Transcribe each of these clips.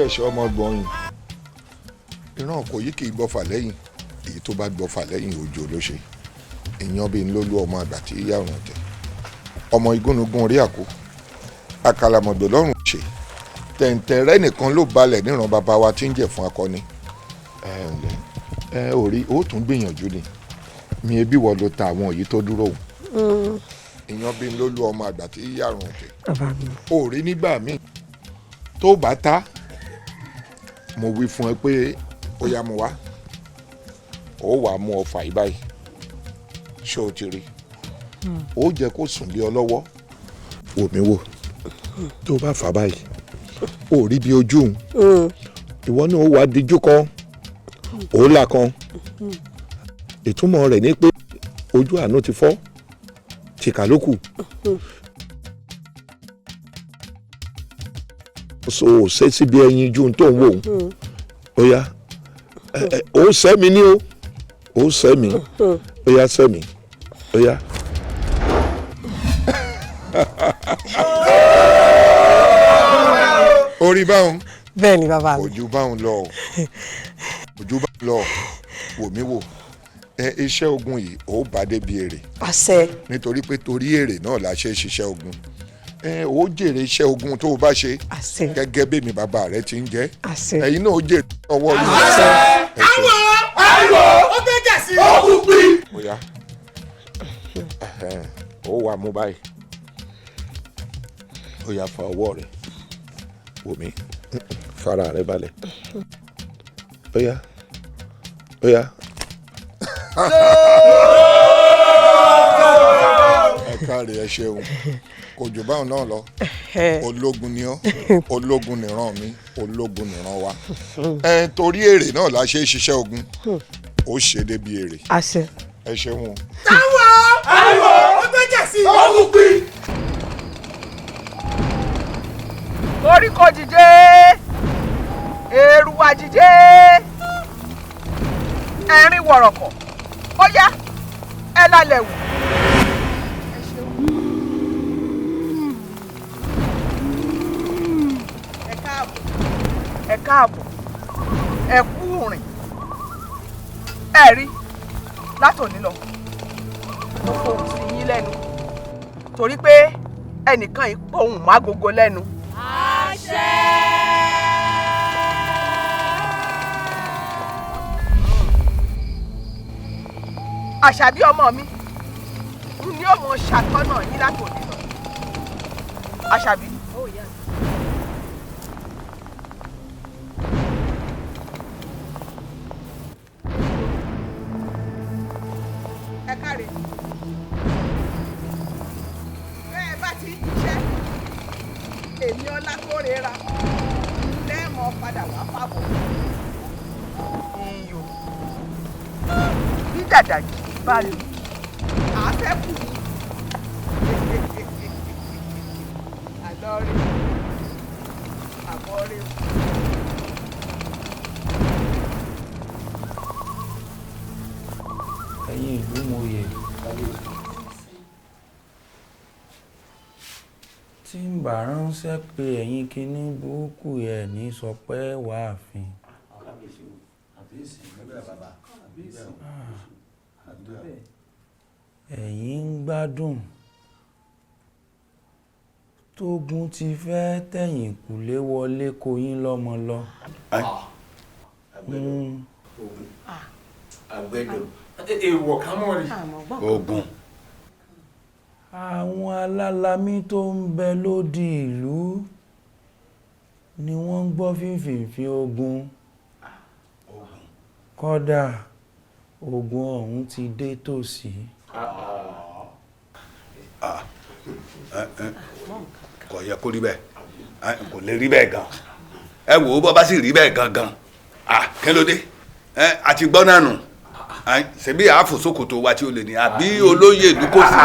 Ẹ̀ṣọ́ ọmọ gbọ̀nyìn ìran kò yí kì í gbọ́fà lẹ́yìn, èyí tó bá gbọ́fà lẹ́yìn òjò ló ṣe. Èèyàn bíi ńlọ́lú ọmọ àgbà tí yàrá tẹ̀, ọmọ igúnnugún orí àkó àkàlàmọ̀gbò lọ́rùn ṣe tẹ̀ǹtẹ̀rẹ́ nìkan ló balẹ̀ níran bàbá wa tí ń jẹ̀ fún akọni. Ẹ ǹlẹ́, ẹ ò rí, ó tún gbìyànjú ni mi ebi wọ ló ta àwọn èyí tó dúró òun. Èèyàn bíi ńlọ́lú ọmọ àgbà tí yàrá tẹ̀ ò rí nígbà míì tó bá ta. Mo wí fún ẹ pé ó yá, mu wá, ó wàá mú ọfà yìí báyìí. Ṣé o ti rí? Ó jẹ́ kó sùn lé ọ lọ́wọ́. Wò mí wò, tó bá fà báyìí, ó rí bí ojú òun. Ìwọ náà ó wàá díjú kan, ó là kan. Ìtumọ̀ rẹ̀ ni pé ojú àánú ti fọ́, tìkà ló kù. So ò ṣe síbi ẹyin ju tó ń wò ó. Ó yá, ó sẹ́ mi ní o, ó sẹ́ mi. Ó yá, sẹ́ mi, ó yá. Orí báwọn. Bẹ́ẹ̀ ni, bàbá mi. Ojú báwọn lọ, ojú báwọn lọ. Wò mí wò, ẹ iṣẹ́ ogun yìí, ó bá débi èrè. Àṣẹ. Nítorí pé torí èrè náà la ṣe ṣiṣẹ́ ogun. Ẹ ó jèrè iṣẹ́ ogun tó o bá ṣe. Àṣẹ. Gẹ́gẹ́ bí mi bàbá rẹ ti ń jẹ́. Àṣẹ. Ẹ̀yin náà ó jèrè ọwọ́ yìí. Àṣẹ. Àwọ̀ àwọ̀ ó fẹ́ jà sí. Ó kú pín. Ó yá, ó wà mú báyìí. Ó yá, fa ọwọ́ rẹ. Wò mí, fara rẹ balẹ̀. Ó yá, ó yá. Ẹ káre, ẹ ṣeun. Kò jù báwọn náà lọ. Ológun ni ọ́, ológun nìran mi, ológun nìran wa. Ẹ torí èrè náà la ṣe é ṣiṣẹ́ ogun. Ó ṣe débi èrè. Àṣẹ. Ẹ ṣeun o. Táwọn àwọ̀ ó fẹ́ jà sí. Ó kú pín. Koríko jíjẹ, èrúwà jíjẹ, ẹ̀rín wọ̀rọ̀kọ̀, ó yá, ẹ lálẹ́ wò. Ẹ káàbọ̀, ẹ káàbọ̀, ẹ kú rìn. Ẹ rí látòní lọ, mo fohùn sí yín lẹ́nu torí pé ẹnìkan yìí pohùn mágogo lẹ́nu. Àṣẹ. Àṣàbí ọmọ mi ní ó mọ ṣàtọ́nà yín látòní lọ. Àṣàbí. Ẹ káre, bẹ́ẹ̀ bá ti ń jíṣẹ́ èmi ọlá tó rera lẹ́ẹ̀mọ́ padà wá fàbọ̀. Iyò bí dàdàjì bá lù àáfẹ́ kù ní. Àlọ́ rè, àbọ̀ rè. Ẹ̀yin ìlú mòye, tí ń bá ránṣẹ́ pé ẹ̀yin kinní burúkú ẹ̀ ní sọ pé wàá fin. Ẹ̀yin ń gbádùn tógun ti fẹ́ tẹ̀yìn kùlé wọlé kó yín lọ́mọ lọ. Àgbẹ̀dọ̀ èèwọ̀ ká mọ̀ rí. Ogun. Àwọn alálàmí tó ń bẹ lódì ìlú ni wọ́n ń gbọ́ fínfìnfín ogun. Kódà ogun ọ̀hún ti dé tòsí. Kò yẹ kó rí bẹ́ẹ̀, kò lè rí bẹ́ẹ̀ gan. Ẹ wò ó, bọ́ bá sì rí bẹ́ẹ̀ gangan, kí ló dé? Àti gbọ́ náà nù, ṣebí àáfò sókòtò wa tí o lè ní àbí olóyè ìlú kò sí.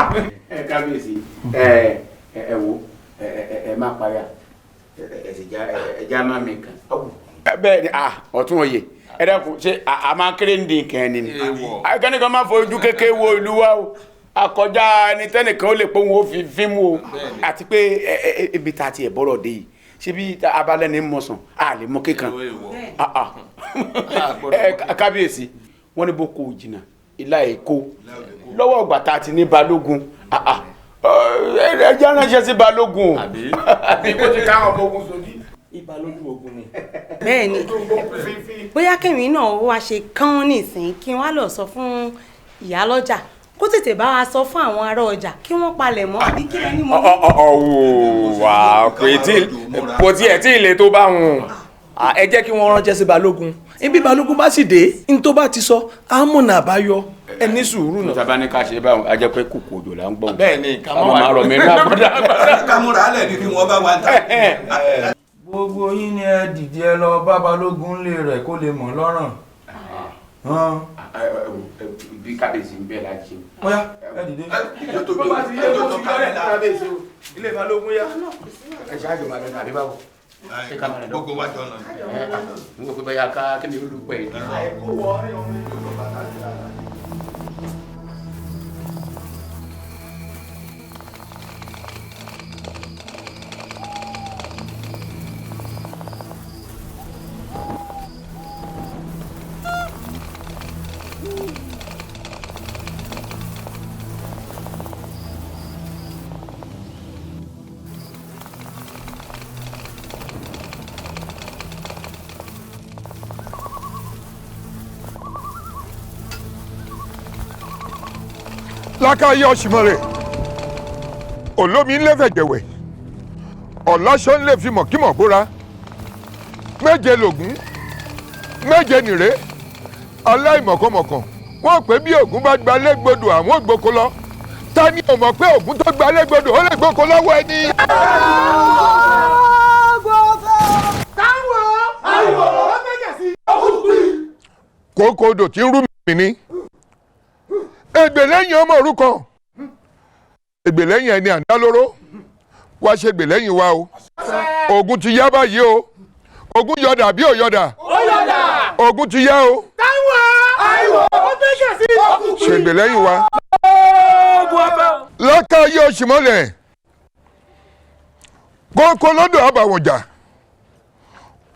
Ẹ kábíyèsí, ẹ ẹ wo, ẹ ẹ má parí à, ẹ sì já ẹ já má mi kàn. Bẹ́ẹ̀ ni, ọ̀tún oyè, ẹ dákun, ṣé a máa kéré ní nǹkan ẹni ni akẹ́nìkan máa fojú kékeré wo ìlú wa o? Àkọjá ẹni tẹ́nìkan ó lè pé òun ó fi fíìmù o. Àti pé ibi tá a ti ẹ̀ bọ́rọ̀ dé yìí, Ṣé bí abalẹ̀ ní mọ̀sán a lè mọ kíkan. Kábíyèsí, wọ́n ní bó kò jìnnà ilá èkó lọ́wọ́ ọgbà tá a ti ní balógun, ẹ jẹ́ ránṣẹ́ sí balógun o. Àbí kó ti káwọn ọmọ ogun sódì. Ìbalógun ogun ni. Bẹ́ẹ̀ni, bóyá kẹ́mi náà wá ṣe kán nísìnyí kí wọ́n á lọ sọ fún ìyálọ́jà kó tètè bá wa sọ fún àwọn ará ọjà kí wọ́n palẹ̀ mọ́, àbí kí lẹ́ni mọ́. Ọ̀wọ̀ wà kò tiẹ̀ tí ì le tó bá wọn. Ẹ jẹ́ kí wọ́n ránṣẹ́ sí balógun. Ibi balógun bá sì dé, ní tó bá ti sọ, á mọ̀nà àbáyọ. Ẹ ní sùúrù náà. Tàbá ní ká ṣe báwọn, a jẹ́ pé kùkù òjò là ń gbọ́. Bẹ́ẹ̀ ni, ká má máa rọ̀ mí ní àgbọ̀dá. Ká múra alẹ́ ní kí wọ́n bá wa ń ta. Gbogbo yín ni ẹ dìde, ẹ lọ bá balógun lé rẹ̀ kó lè mọ̀ lọ́rùn. Bí kábíyèsí ń bẹ̀ láti ṣe. Bóyá ẹ dìde. Bó bá ti yẹ kó ti yọrẹ kábíyèsí o, ilé balógun yá. Ẹ ṣe àjọ máa lọ àbí báwo? Ṣé ká máa lọ? Gbogbo wa jọ lọ. N kò pé báyà ká kí ni olùpẹ̀ yìí. Lákàáyé ọ̀sìnmọ̀rẹ̀ olómi ńlẹ́fẹ̀jẹ̀wẹ̀ ọ̀làṣọ́ ńlẹ̀ fi mọ̀kímọ̀ bóra. Méje lògún, méje nìrè aláìmọ̀kànmọ̀kàn. Wọ́n pè bí Ògún bá gba légbodò, àwọn ògbóko lọ. Ta ni ò mọ̀ pé Ògún tó gba légbodò ó lè gbóko lọ́wọ́ ẹni. Kókó odò tí ń rú mi ní ègbè lẹ́yìn ọmọ òrukàn, ègbè lẹ́yìn ẹni àdálóró. Wá ṣe ègbè lẹ́yìn wa o. Ògún ti yá báyìí o. Ògún yọ̀dà bí ò yọ̀dà? Ògún ti yá o. Ṣègbè lẹ́yìn wa. Lọ́kà yóò sì mọ́lẹ̀ kókó lọ́dọ̀ àbàwọ̀n jà.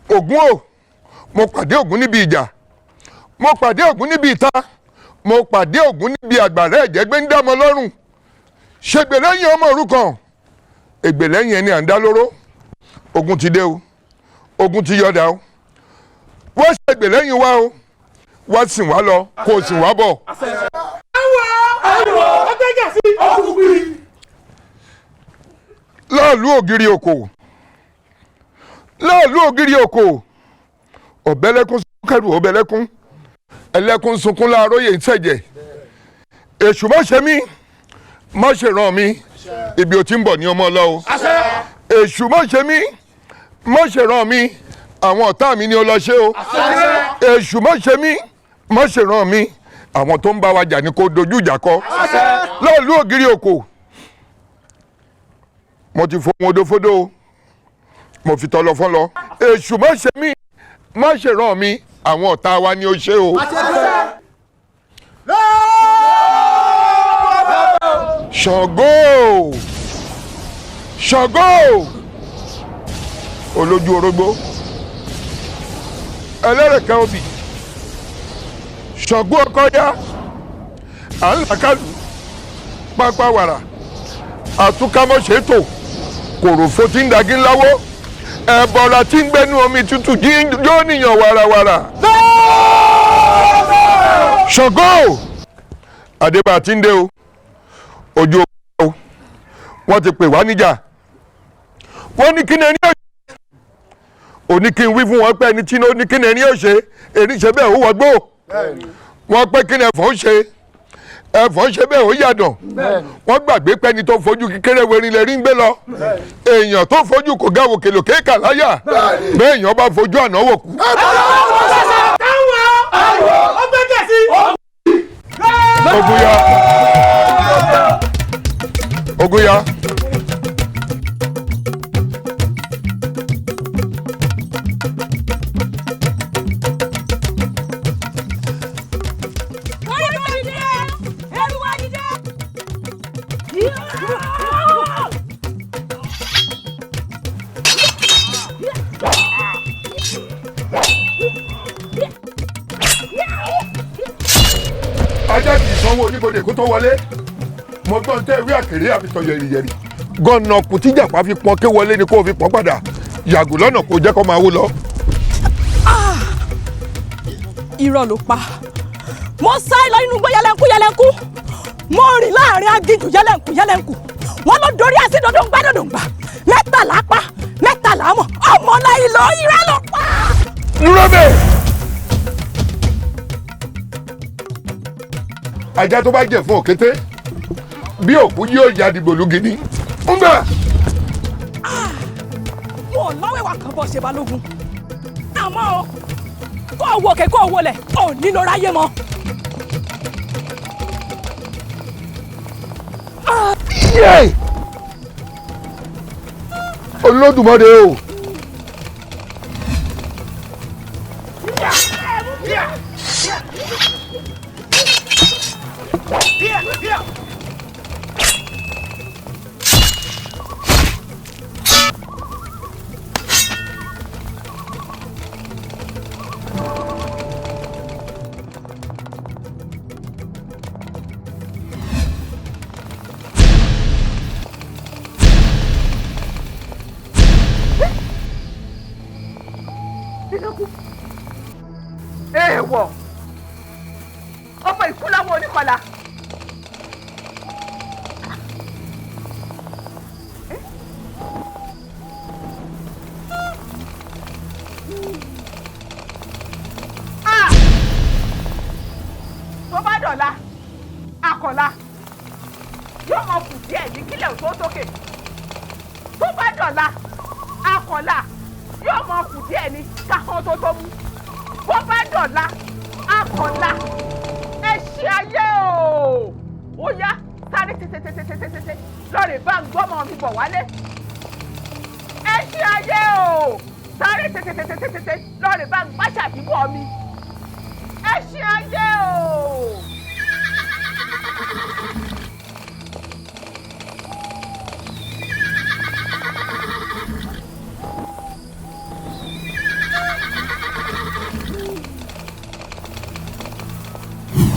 Ògún o, mo pàdé Ògún níbi ìjà, mo pàdé Ògún níbi ìta, mo pàdé Ògún níbi àgbàrá ẹ̀jẹ̀ gbé ń dámọ lọ́rùn. Ṣègbè lẹ́yìn ọmọ òrukàn, ègbè lẹ́yìn ẹni à ń dá lóró. Ògún ti dé o, Ògún ti yọ̀dà o. Wọ́n ṣègbè lẹ́yìn wa o. Wá sìn wá lọ, kó o sìn wá bọ̀. Láàlú ògiri òkò, láàlú ògiri òkò, ọ̀bẹ́lẹ́kún kẹrù ọ̀bẹ́lẹ́kún, ẹlẹ́kún sunkún láàróyè ń ṣẹ̀jẹ̀. Èṣù má ṣe mí, má ṣe ràn mí, ibi ò ti ń bọ̀ ní ọmọ ọlọ́ o. Èṣù má ṣe mí, má ṣe ràn mí, àwọn ọ̀tá mi ni ó lọ ṣe o. Èṣù má ṣe mí, má ṣe ràn mí, àwọn tó ń bá wa jà ní kó dojú ìjà kọ. Láàlú ògiri òkò, mo ti fohun odófódó o, mo fi tọ́ lọ fọ́ lọ. Èṣù má ṣe mí, má ṣe ràn mí, àwọn ọ̀tá wa ni ó ṣe o. Ṣàngó, Ṣàngó olójú orógbó, ẹlẹ́rẹ̀kẹ́ obì, Ṣàngó ọkọ yá, à ń làkàlù pápá wàrà àtúkámọ́ṣètò kòròfo tí ń dagi ńláwó, ẹ̀bọ̀rà tí ń gbẹ́nu omi tútù yóò níyàn wàràwàrà. Ṣàngó àdébà tí ń dé o, ojú o, wọ́n ti pè wá níjà. Wọ́n ní kí ni ẹni yóò ṣe? Òní kí n wí fún wọn pé ẹni tí ó ní kí ni ẹni yóò ṣe, èyí ṣe bẹ́ẹ̀ ó wọgbó. Wọ́n pé kí ni ẹ̀fọ́ ń ṣe, ẹ̀fọ́ ń ṣe bẹ́ẹ̀ ó yàdàn. Wọ́n gbàgbé pé ẹni tó fojú kékeré werin lè rí ń gbé lọ. Èèyàn tó fojú kò ga òkè lòkè kà láyà, bẹ́ẹ̀ èèyàn bá fojú àná wò kú. Ogun ya, ogun ya. tó wọlé mo gbọ́n tẹ́ ìwé àkèrè àfitọ́ yẹ̀rìyẹ̀rì gọ́nà kù tíjàpá fi pọ́n ké wọlé ni kó o fi pọ́n padà yàgò lọ́nà kó jẹ́ kó máa wó lọ. Irọ́ ló pa. Mo sá lọ inú igbó yẹlẹ́nkú yẹlẹ́nkú, mo rìn láàrin aginjù yẹlẹ́nkú yẹlẹ́nkú, wọn lọ dorí asídọ̀dọ̀ gbàdọ̀dọ̀gbà mẹ́tàlá pa mẹ́tàlá mọ̀ ọmọ láyé lọ. Irọ́ ló pa. Dúró bẹ́ẹ̀. Ajá tó bá jẹ̀ fún òkété bí òkú yóò ya dìgbò lùgìní ń gbà. Wọn ò lọ́wọ́ ìwà kan bọ́ ṣe balógun, àmọ́ o kó o wòkè kó o wọlẹ̀ ò nílò ráyé mọ́. Yé! Olódùmarè o. Èèwọ̀ ọmọ ìkúláwọ oníkọlà. Tó bá dọ̀la akọ̀la yóò mọ kù díẹ̀ ní kílẹ̀ tó tókè. Tó bá dọ̀la akọ̀la yóò mọ kù díẹ̀ ní káhán tó tó mú. Bó bá dọ̀la akọ̀la ẹ ṣe ayé o. Ó yá sáré tètè lọ́ọ̀rẹ́ bá ń gbọ́mọ mi bọ̀ wálé. Ẹ ṣe ayé o, sáré tètè lọ́ọ̀rẹ́ bá ń gbàṣà bíbọ̀ mi. Ẹ ṣe ayé o.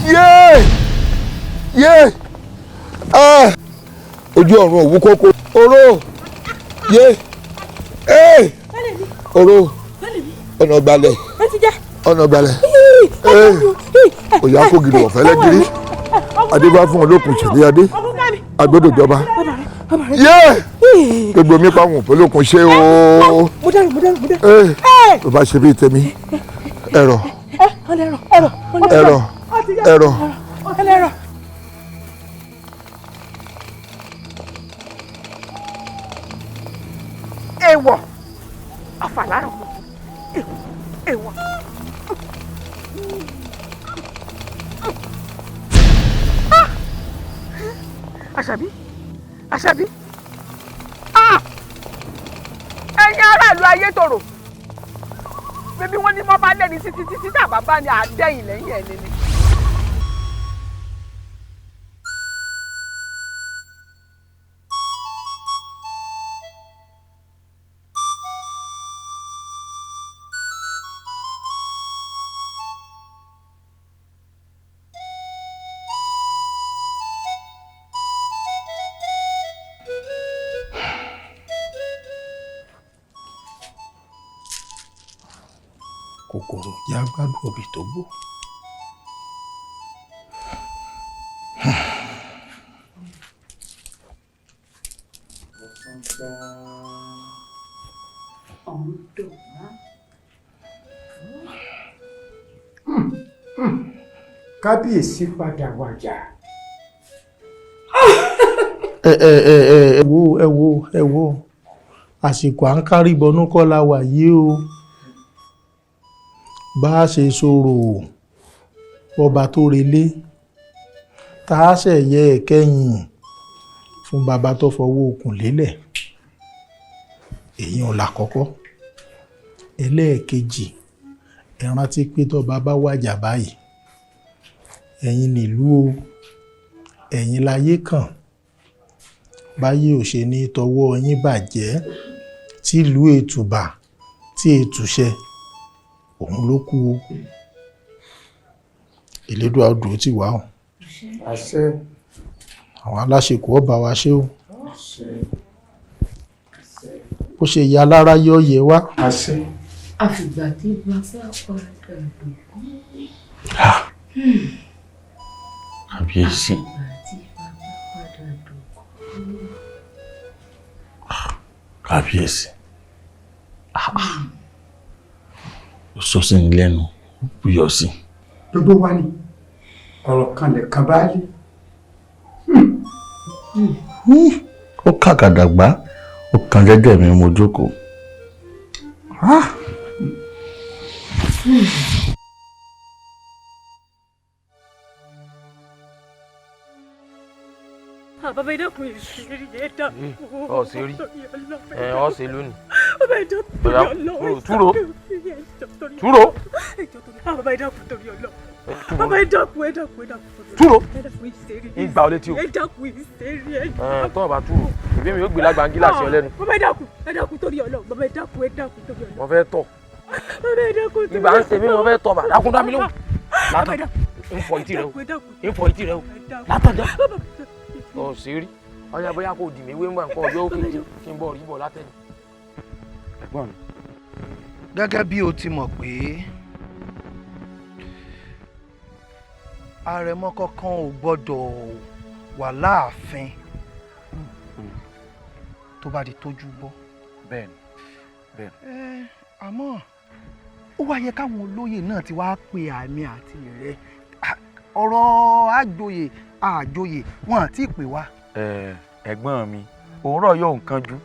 Yé! Yé! Ah! Ojú ọ̀run òwú kókó. Oró! Yé! Ẹ́! Oró! Ọ̀nà gbalẹ̀. Ọ̀nà gbalẹ̀. Ẹ́! Òyà kò gìrì ọ̀fẹ́ lẹ́gìrì. Adébá fún olókùn ṣèlú adé. Agbódòjọba. Yé! Gbogbo mi pa àwọn òpólókun ṣe o. Mo dárò mo dárò mo dárò. Ẹ́! Tó bá ṣe bíi tèmi. Ẹ̀rọ. Ẹ̀rọ. Ẹ̀rọ. Ẹ̀rọ. Ẹlẹ́rọ. Èèwọ̀ ọ̀fàlárọ̀ èèwọ̀. Àṣàbí Àṣàbí, ẹ̀yin aráàlú Ayétòrò, bébí wọ́n ní mọ́ bá lẹ́ni títí títí tàbá bá ní àdẹ́yìn lẹ́yìn ẹ̀ lẹ́ni. Kòkòrò jẹ́ agbádùn obì tó gbó. Kábíyèsí padà wàjà. Ẹ ẹ ẹ ẹ wo ẹ wo ẹ wo, àsìkò à ń kárí bọnú kọ́ la wà yìí o. Bá a ṣe sọ̀rọ̀ ọba tó relé tá a ṣẹ̀yẹ ẹ̀kẹ́yìn fún bàbá tó fọwọ́ okùn lélẹ̀, èyí ò lákọ́kọ́. Ẹlẹ́ẹ̀kejì, ẹ rántí pé tọ́ba bá wàjà báyìí, ẹ̀yin nílùú o, ẹ̀yin láyé kàn, báyé ò ṣe ní tọwọ́ yín bàjẹ́ tìlú ètùbà tí ètùṣẹ òun ló kú o. Elédùà ó dúró tì wá o. Àṣẹ. Àwọn aláṣekù ọba wa ṣe o. Bó ṣe ya lára yọ yẹ wá. Àfìgbà tí bàbá padà dòkú. Kábíyèsí. Kábíyèsí. Ó sọ sí ni lẹ́nu, ó buyọ̀ sí. Gbogbo wa ni ọ̀rọ̀ kan lẹ̀kan báálé. Ó kàkàdàgbà, ó kàn jẹ́jẹ́ mi mo jókòó. Bàbá ẹ dákun, ìṣeré ẹ dákun. Ọ ṣe rí ẹ, ọ ṣe lónìí. Bàbá ẹ dákun torí Ọlọ́run. Túró túró. Bàbá ẹ dákun torí Ọlọ́run. Bàbá ẹ dákun, ẹ dákun, ẹ dákun. Túró. Ẹ dákun, ìṣeré. Ìgbà ọ létí o. Ẹ dákun, ìṣeré ẹ. Ẹ tọ́ ọ bá túró, ìbí mi yóò gbé lágbàngílà sí ọ lẹ́nu. Bàbá ẹ dákun, ẹ dákun torí Ọlọ́run. Bàbá ẹ dákun, ẹ dákun torí Ọlọ́run. Mo fẹ́ tọ̀. Bàbá ẹ dákun torí Ibà ń ṣe mí, mo fẹ́ tọ̀ bà. Dákun, dá mi lóhùn. Látàn, ń fọ etí rẹ o, ń fọ etí rẹ o. Látàn jẹ́. Ọ ṣe rí ọyá, bóyá kò dì mí wé ń bá nǹkan ọjọ́ òkè kí n bọ̀ rí bọ̀ látẹ̀yìn. Ẹ̀gbọ́n mi. Gẹ́gẹ́ bí o ti mọ̀ pé àrẹ̀mọ kankan ò gbọ́dọ̀ wà láàfin tó bá di tójú bọ́. Bẹ́ẹ̀ni, bẹ́ẹ̀ni. Ẹ àmọ́ ó wá yẹ káwọn olóyè náà ti wá pe àmì àti rẹ ọ̀rọ̀ àjòyè àjòyè wọn àti ìpè wá. Ẹ̀gbọ́n mi, òwúrọ̀ yóò nǹkan jú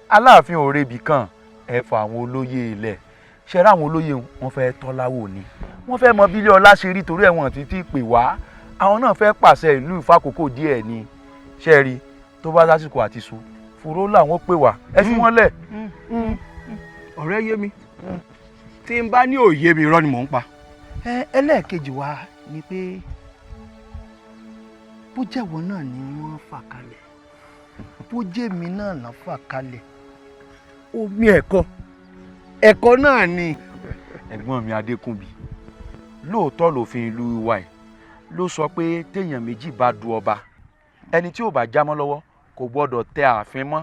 aláàfin òrebì kan. Ẹ fọ àwọn olóyè ilẹ̀ ṣe rá, àwọn olóyè wọn fẹ́ tọ́láwò ni, wọ́n fẹ́ mọ bílẹ̀ ọlá ṣe rí, torí ẹ̀wọ̀n títí pè wá. Àwọn náà fẹ́ pàṣẹ ìlú ìfàkókò díẹ̀ ni. Ṣe rí, tó bá lásìkò àti sùn fòró làwọn pè wá, ẹ fi wọ́n lẹ̀. Ọ̀rẹ́ yé mi, tí n bá ní òye mi, irọ́ ni mò ń pa. Ẹlẹ́ẹ̀kejì wa ni pé bó jẹ́wọ́ náà ni wọ́n fà kalẹ̀, bó jẹ́ mi náà là fà kalẹ̀, omi ẹ̀kọ́ ẹ̀kọ́ náà ni. Ẹ̀gbọ́n mi Adékúnbí, lóòótọ́ lòfin ìlú wa ẹ̀ ló sọ pé téèyàn méjì bá du ọba, ẹni tí ò bá jámọ́ lọ́wọ́ kò gbọ́dọ̀ tẹ ààfin mọ́.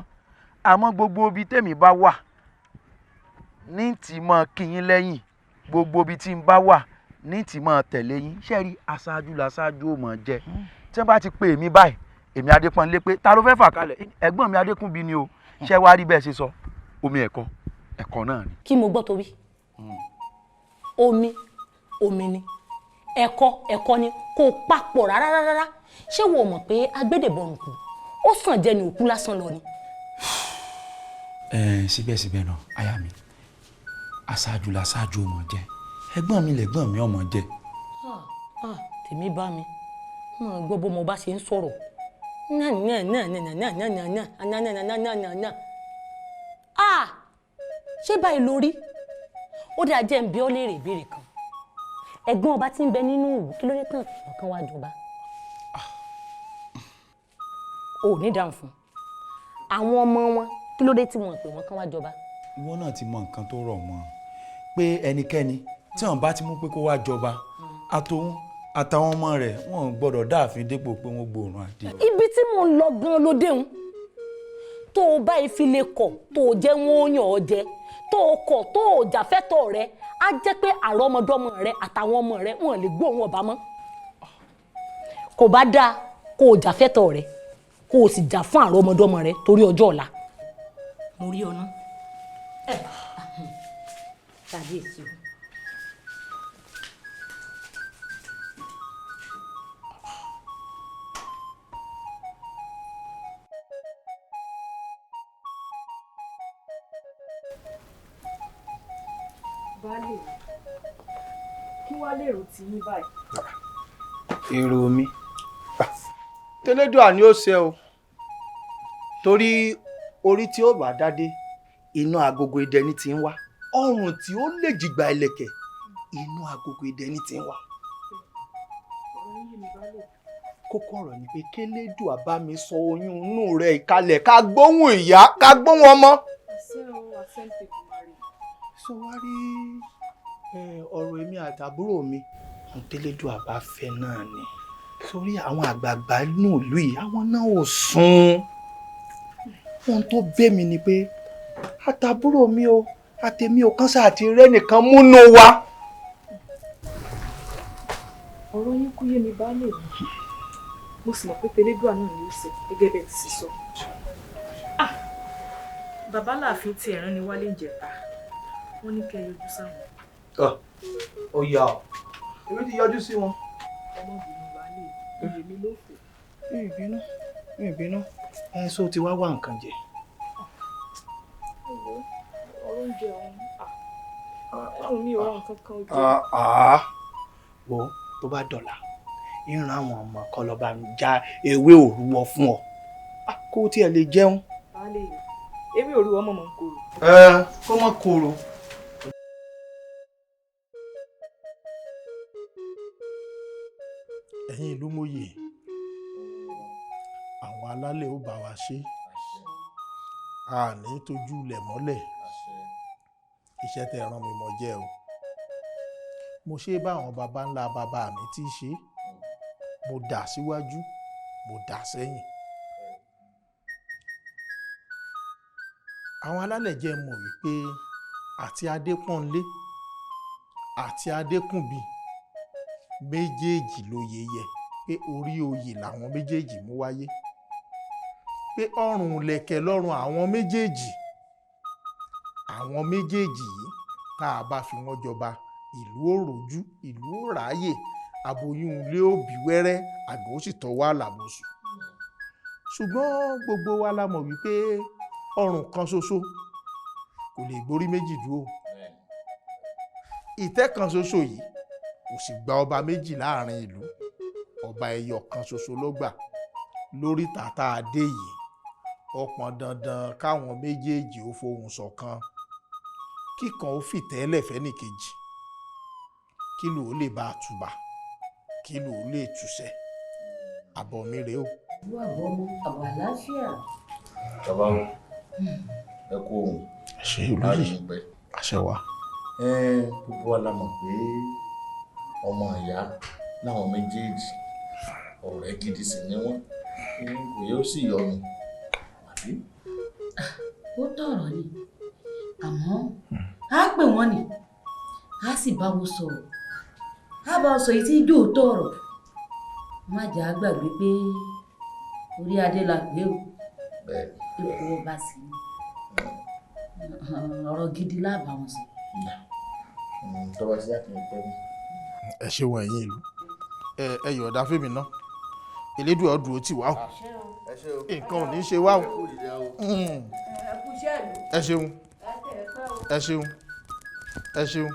Àmọ́ gbogbo ibi tèmi bá wà ní tí mọ́ kíyín lẹ́yìn, gbogbo ibi tí n bá wà ní tí mọ́ tẹ̀lé yín. Ṣé rí, aṣáájú làṣáájú ò mọ̀ jẹ́. Tí wọ́n bá ti pè mí báyìí, èmi Adépọ́nlé, pé ta ló fẹ́ fà kalẹ̀, ẹ̀gbọ́n mi Adékúnbí ni o. Ṣé wàá rí bẹ́ẹ̀ ṣe sọ, omi ẹ̀kọ́ ẹ̀kọ́ náà ni. Kí mo gbọ́ torí omi omi ni, ẹ̀kọ́ ẹ̀kọ́ ni, kò papọ̀ rárá rárá. Ṣé wo mọ̀ pé agbẹ́dẹ̀bọ̀rùn kù ó sàn jẹ́ ní òkú lásán lọ ni. Síbẹ̀síbẹ̀ náà, aya mi, aṣáájú làṣáájú ọmọ jẹ́, ẹ̀gbọ́n mi lẹ̀gbọ́n mi ọmọ jẹ́. Tèmi bá mi mo gbọ́ bó mo bá ṣe ń sọ̀rọ̀ náà náà náà náà náà náà náà náà náà náà náà náà náà. Ah, ṣé báyìí lórí ó dáa? Jẹ́ ń bi ọ́ léèrè ìbéèrè kan. Ẹ̀gbọ́n ọba tí ń bẹ nínú òwú, kí ló dé tán ọ̀kan wá jọba? Ò ní dáhùn fún àwọn ọmọ wọn, kí ló dé tí wọn pè wọn kán wá jọba? Ìwọ náà ti mọ nǹkan tó rọ̀ mọ́ pé ẹnikẹ́ni tí wọn bá ti mú pé kó wá jọba, àtòun àtàwọn ọmọ rẹ̀, wọn ò gbọ́dọ̀ dáàfin dépò pé wọ́n gbóòórùn àdé. Ibi tí mò ń lọ gan ló déhùn. Tó o bá fi lè kọ̀ tó o jẹ́ wọn ó yàn ọ́ jẹ, tó o kọ̀ tó o jà fẹ́tọ̀ rẹ, á jẹ́ pé àrọ́mọdọ́mọ rẹ àtàwọn ọmọ rẹ wọn lè gbóòórùn ọba mọ́. Kò bá dáa kó o jà fẹ́tọ̀ rẹ, kó o sì jà fún àrọ́mọdọ́mọ rẹ torí ọjọ́ ọ̀la. Mo rí ọ ná tàbí èsì o. Baálé, kí wàá lèrò tí yín báyìí? Èrò mi, tẹlẹdùà ni ó ṣe o, torí orí tí ó bá dádé, inú agogo idẹ ní ti ń wá, ọrùn tí ó lè jìgbà ìlẹ̀kẹ̀, inú agogo idẹ ní ti ń wá. Kókó ọ̀rọ̀ ni pé kélédùà bá mi sọ oyún inú rẹ̀ ìkalẹ̀, ká gbóhùn ìyá, ká gbóhùn ọmọ. Àṣẹ o, àṣẹ ń tètè máa rí. Sọ wá rí ọ̀rọ̀ èmi àtàbúrò mi, ohun tẹ́lẹ́dùà bá fẹ́ náà ni. Sórí àwọn àgbààgbà inú ìlú yìí, àwọn náà ò sùn. Ohun tó bẹ́ mi ni pé àtàbúrò mi o, àtèmi ò, kán sáà ti rẹ́nìkan múnú wa. Ọ̀rọ̀ yín kú yé mi, baálé mi. Mo sì mọ̀ pé tẹlẹ́dùà náà ni ó ṣe gẹ́gẹ́ bẹ́ẹ̀ ti ṣe sọ. Bàbá láàfin tí ẹ̀rán ni wálé ìjẹta, wọ́n ní kẹ́ ẹ yọjú sáwọn. Ó yá ọ, èmi ti yọjú sí wọn. Ọmọbìnrin, baálé mi, èmi ló fò. Mi ì bínú, mi ì bínú. Ẹ sọ ti wá wá nǹkan jẹ. Ọ̀rọ̀ oúnjẹ ọ̀hún, àwọn mi ò rà nǹkan kan jẹ. Wo, tó bá dọ̀là, ìran àwọn ọmọ kan lọ bá mi já ewé òrúwọ fún ọ, kó o tiẹ̀ lè jẹun. Baálé mi, ewé òrúwọ mọ̀mọ́ ń korò. Ẹ kó mọ́ korò. Ẹ̀yin ìlú mòye, àwọn alálẹ̀ ó bá wa ṣe, a ní tójú ilẹ̀ mọ́lẹ̀. Iṣẹ́ tẹ́ ẹ rán mi mọ́ jẹ́ o. Mo ṣe bá àwọn baba ńlá bàbá mi tí í ṣe. Mo dà síwájú, mo dà sẹ́yìn. Àwọn alálẹ̀ jẹ́ mọ̀ wípé àti Adépọ́nlé àti Adékùnbí méjèèjì lóye yẹ, pé orí oyè làwọn méjèèjì mú wáyé, pé ọrùn lẹ̀kẹ̀ lọ́rùn àwọn méjèèjì. Àwọn méjèèjì yìí, tá a bá fi wọ́n jọba, ìlú ò rojú, ìlú ò ráàyè, aboyún ilé ò bí wẹ́rẹ́, àgọ́ ó sì tọwọ́ àlàbòsùn. Ṣùgbọ́n gbogbo wa la mọ̀ wípé ọrùn kan ṣoṣo kò lè gborí méjì dúró. Ìtẹ́ kan ṣoṣo yìí kò sì gba ọba méjì láàrin ìlú. Ọba ẹyọ kan ṣoṣo ló gbà. Lórí tàtà adé yìí, ó pọn dandan káwọn méjèèjì ó fohùn ṣọ̀kan, kíkan ó fìtẹ́lẹ̀ fẹ́nìkejì, kílù ó lè bá a tùbà, kílù ó lè túṣẹ. Àbọ̀ mi rèé o. Ìlú àbọ̀ ọmọ àbọ̀ àlàáfíà. Bàbá wọn, ẹ kú ohun. Àṣẹ olóyè, àṣẹ wa. Gbogbo wa la mọ̀ pé ọmọ ìyá láwọn méjèèjì, ọ̀rẹ́ gidi sì ni wọ́n, kò yóò sì yọnu, àbí? Ó tọ̀rọ̀ ni, àmọ́ á pè wọ́n ni, á sì bá wọn sọ̀rọ̀, á bá wọn sọ èyí tí yóò tọ̀rọ̀. Má jà á gbàgbé pé orí adé la pé o, ipò ọba sì ni. Ọ̀rọ̀ gidi lábàá wọn sọ. Tọ́ba sí àkìyàn pẹ́ mi. Ẹ ṣeun ẹ̀yin ìlú, ẹ yọ̀ọ̀dá fèmí náà. Elédùà ó dúró tì wá o, nǹkan ò ní ṣe wá o. Ẹ ṣeun, ẹ ṣeun, ẹ ṣeun.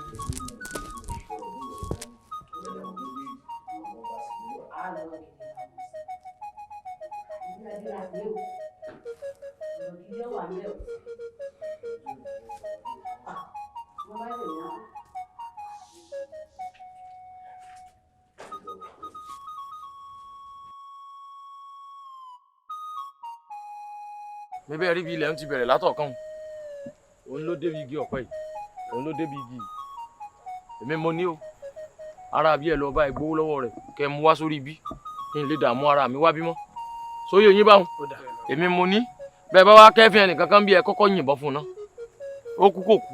Bẹ́ẹ̀ rí bí ilẹ̀ ń ti bẹ̀rẹ̀ látọ̀kan, òun ló débi igi ọ̀pẹ yìí, òun ló débi igi yìí. Èmi mo ní o, ara bí ẹ lọ bá ẹ gbowó lọ́wọ́ rẹ̀ kẹ́ ẹ mú wá sórí ibi kí n lè dààmú ara mi wá bímọ sóyè yín báwọn. Èmi mo ní bẹ́ẹ̀ bá wá kẹ́fìn ẹnìkan kan bí ẹ kọ́kọ́ yìnbọn fún un náà, ó kú kò kú,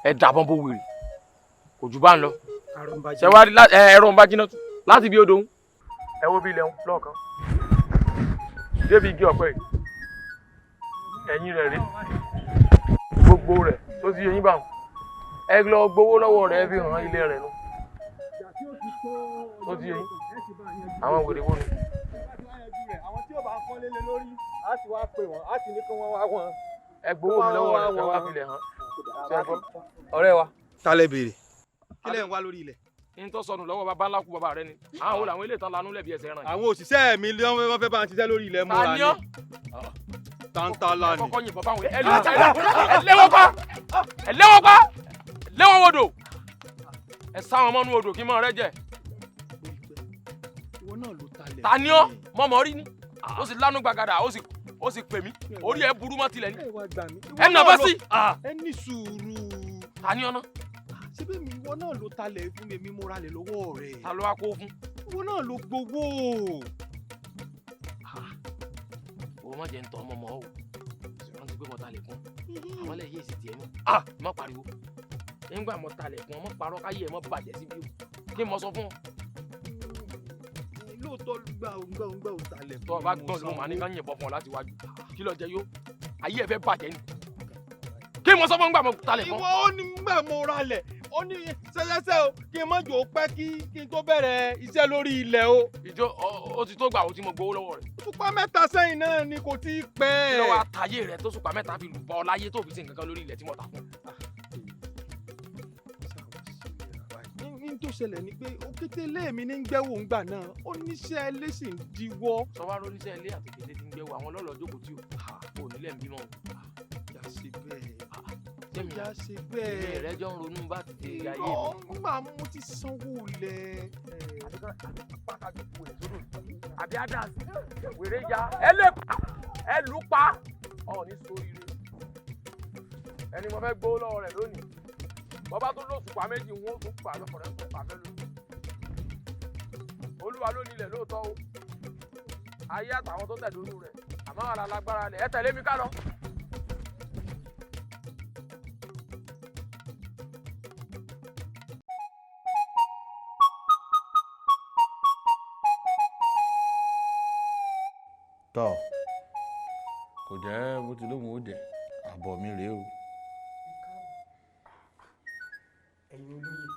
ẹ dàbọn bó wèrè kò jù bá ń lọ. Ṣẹ wá rí ẹ̀rọ ń bá jiná tù láti bí odò ń ẹ wo bí ilẹ̀ ń lọ́ọ̀kan débi igi ọ̀pẹ yìí, ẹ̀yìn rẹ̀ rí gbogbo rẹ̀ tó ti yẹyìn báwọn. Ẹ lọ gbowó lọ́wọ́ rẹ̀ fi hàn ilé rẹ̀ nu tó ti yẹyìn àwọn wèrè wo nu. Àwọn tí ó bá kọ́ lélẹ̀ lórí, á sì wá pè wọ́n, á sì ní kí wọ́n wá wọn. Ẹ gbowó mi lọ́wọ́ rẹ̀ kẹ́ wá filẹ̀ hàn. Ọ̀rẹ́ wa. Ta lẹ béèrè? Kí lẹ ń wá lórí ilẹ̀? N tó sọnù lọ́wọ́ bàbá ńlá kú bàbá rẹ ni. Àwọn wo làwọn ilé ìtàn lanú lẹ̀bi ẹsẹ̀ ràn yìí. Àwọn òṣìṣẹ́ mi ló wọ́n fẹ́ bá ń ṣiṣẹ́ lórí ilẹ̀ múra ni. Tantala ni. Ẹ kọ́kọ́ yìnbọn fáwọn ẹ léwọ́ pa, ẹ léwọ́ pa, léwọ́ wodò, ẹ sá wọn mọ́nú odò kí n mọ̀ rẹ jẹ. Ìwọ náà ló talẹ̀. Ta ni ọ́? Mọ̀mọ́ rí ni. Ó sì lánú gbàgàdà, ó sì pè mí. Orí ẹ burú mọ́ tilẹ̀ ni. Ẹ nà bá sí. Ẹ ní sùúrù. Ta ni ọ́ náà? Síbí mi, ìwọ náà ló talẹ̀ fún mi, èmi mo ralẹ̀ lọ́wọ́ rẹ̀. Ta ló wá kó fún? Ìwọ náà ló gbowó. O má jẹ́ ń tọ́ ọmọ mọ́ o. Sì rántí pé mo ta lẹ̀kún. Àwọn ẹlẹ́yìí sì tiẹ̀ mọ́. Má pariwo. Nígbà mo ta lẹ̀kún, ọmọ parọ́ káyé ẹ̀ mọ́ bàjẹ́ síbí o. Kí n mọ sọ fún ọ. Lóòótọ́ gbà ó gbà ó gbà ó ta lẹ̀kún. Tọ́ ọ bá gbọ́n sí mo máa ní ká yìnbọn fún ọ láti wájú. Kí ló jẹ yó? Ayé ẹ fẹ́ bàjẹ́ ni. Kí n mọ sọ fún gbà mo ta lẹ̀kún. Ìwọ ó ní gbà mo ra lẹ̀, ó ní ṣẹṣẹṣẹ o, kí n má jò ó pẹ́ kí n tó bẹ̀rẹ̀ iṣẹ́ lórí ilẹ̀ o. Ìjọ ó ti tó gbà ó tí mo gbowó lọ́wọ́ rẹ̀. Òṣùpá mẹ́ta sẹ́yìn náà ni kò tí ì pẹ́. Kí ló wá tayé rẹ̀ tó ṣùpá mẹ́ta fi lù bọ́ láyé tó fi ṣe nǹkan kan lórí ilẹ̀ tí mo ta fún? Ní tó ṣẹlẹ̀ ni pé òkété ilé mi ní ń gbẹ́wò ńgbà náà, ó níṣẹ́ ilé sì ń diwọ́. Sọ wá róníṣẹ́ ilé àti kété tí ń gbẹ́wò àwọn ọlọ́lọ́ jókòó tí o nílẹ̀ ń bímọ o. Ìyá ṣe bẹ́ẹ̀. Ìyá ṣe bẹ́ẹ̀. Ilé rẹ jọ ń ronú bá ti di ayé mi. Nígbà mo ti sanwó lẹ̀. Àbí Adams wèrè ya ẹ lè pa ẹ lù pa ọ̀ ní sóríire. Ẹni mo fẹ́ gbowó lọ́wọ́ rẹ̀ lónìí. Bọ́bá tó lóṣùpá méjì wọn ó tún pa lọ́kọ̀ọ́rẹ́ tó pa fẹ́ lónìí. Olúwa ló nílẹ̀ lóòótọ́ o. Ayé àtàwọn tó tẹ̀lé olú rẹ̀ àmọ́ àlà lágbára lẹ̀ ẹ tẹ̀lé mi ká lọ. Tọ́ kò jẹ́ bó ti lóhùn ó jẹ́ àbọ̀ mi rèé o. Ẹ̀yin olóyè,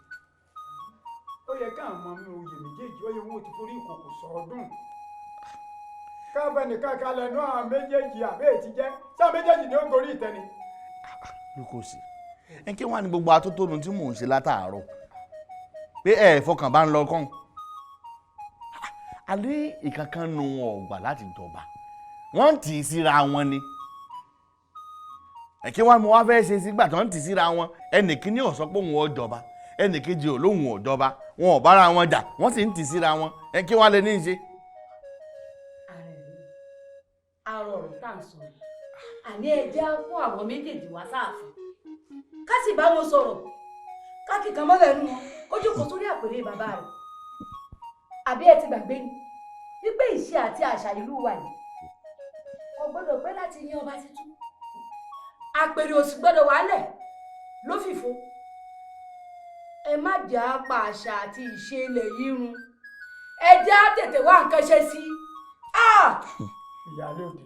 ó yẹ ká àwọn ọmọ mi oyè méjèèjì ó yẹ wọn ò ti forí ìkòkò sọdún káfẹ́ nìkan kalẹ̀ nú àwọn méjèèjì àbẹ́ ètí jẹ́ sáà méjèèjì ni ó gorí ìtẹ́ni. Lukosi ẹ kí wàá ní gbogbo atótónu tí mò ń ṣe látàárọ̀ pé ẹ fọkàn bá ń lọ kàn alẹ́ ìkankan nu wọn ọ̀gbà láti jọba wọ́n ń tì í síra wọn ni ẹ kí wàá mo wá fẹ́ ṣe sígbà tó ń tì í síra wọn ẹnìkíní ò sọ pé òun ò jọba ẹnìkejì ò lóun ò jọba wọn ò bára wọn jà wọ́n sì ń tì í síra wọn ẹ kí wàá lè ní í ṣe. Àrò ọ̀rọ̀ tá à ń sọ yìí àní ẹ jẹ́ á kó àwọn méjèèjì wá sáàfin ká sì bá wọn sọ̀rọ̀ ká kíkan mọ́lẹ̀ nù wọn kó jókòó sórí àpèrè bàbá rẹ̀. Àbí ẹ ti gbàgbé ni wípé ìṣe àti àṣà ìlú wa yìí kò gbọ́dọ̀ pẹ́ láti yan ọba tuntun. Àpèrè ò sì gbọ́dọ̀ wálẹ̀ lófìfo. Ẹ má jẹ́ á pa àṣà àti ìṣe ilẹ̀ yìí run, ẹ jẹ́ á tètè wá nǹkan ṣe sí i. Ìyálóde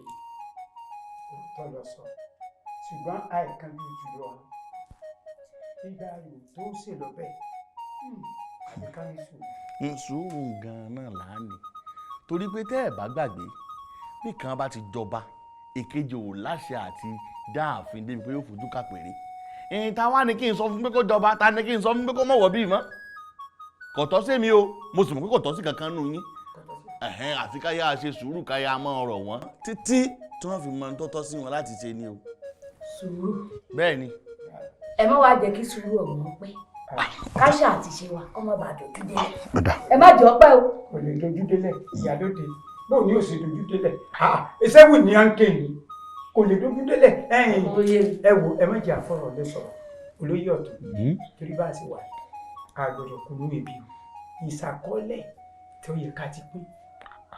òótọ́ lọ sọ, ṣùgbọ́n àìkan bíi jùlọ ìgbà yòó tó ṣe lọ bẹ́ẹ̀ àbí ká ní sùúrù. Sùúrù gan-an náà là á ní torí pé tẹ́ ẹ̀ bá gbàgbé bí kan bá ti jọba èkejì ò láṣẹ àti dá ààfin débi pé yóò fojú kàpèrè. Ẹ̀yìn ta wá ní kí n sọ fún pé kó jọba, ta ní kí n sọ fún pé kó mọ̀wọ́ bíi mọ́. Kò tọ́ sí mi o, mo sì mọ̀ pé kò tọ́ sí kankan nù yín. Àfi ká yá ṣe sùúrù ká yá mọ́ ọ̀rọ̀ wọn títí tí wọ́n fi mọ ohun tó tọ́ sí wọn láti ṣe ni o. Sùúrù. Bẹ́ẹ̀ ni. Ẹ má wàá jẹ́ kí sùúrù ọ̀gbọ́n pẹ́ káṣá àti ṣe wa kọ́ má bàa dojú délẹ̀. Ẹ má jẹ́ ọpẹ́ o. Kò lè dojú délẹ̀ ìyálóde, bóun ni yóò ṣe dojú délẹ̀? Iṣẹ́ wù ní à ń ké ni kò lè dojú délẹ̀. Ẹ̀yin ẹ wo ẹ má jẹ́ àfọ̀rọ̀ lẹ sọ̀rọ̀ olóyè ọ̀tún torí bá a ṣe wà a gbọ́dọ̀ kúnú ebi o. Ìṣàkọọ́lẹ̀ tó yẹ ká ti pín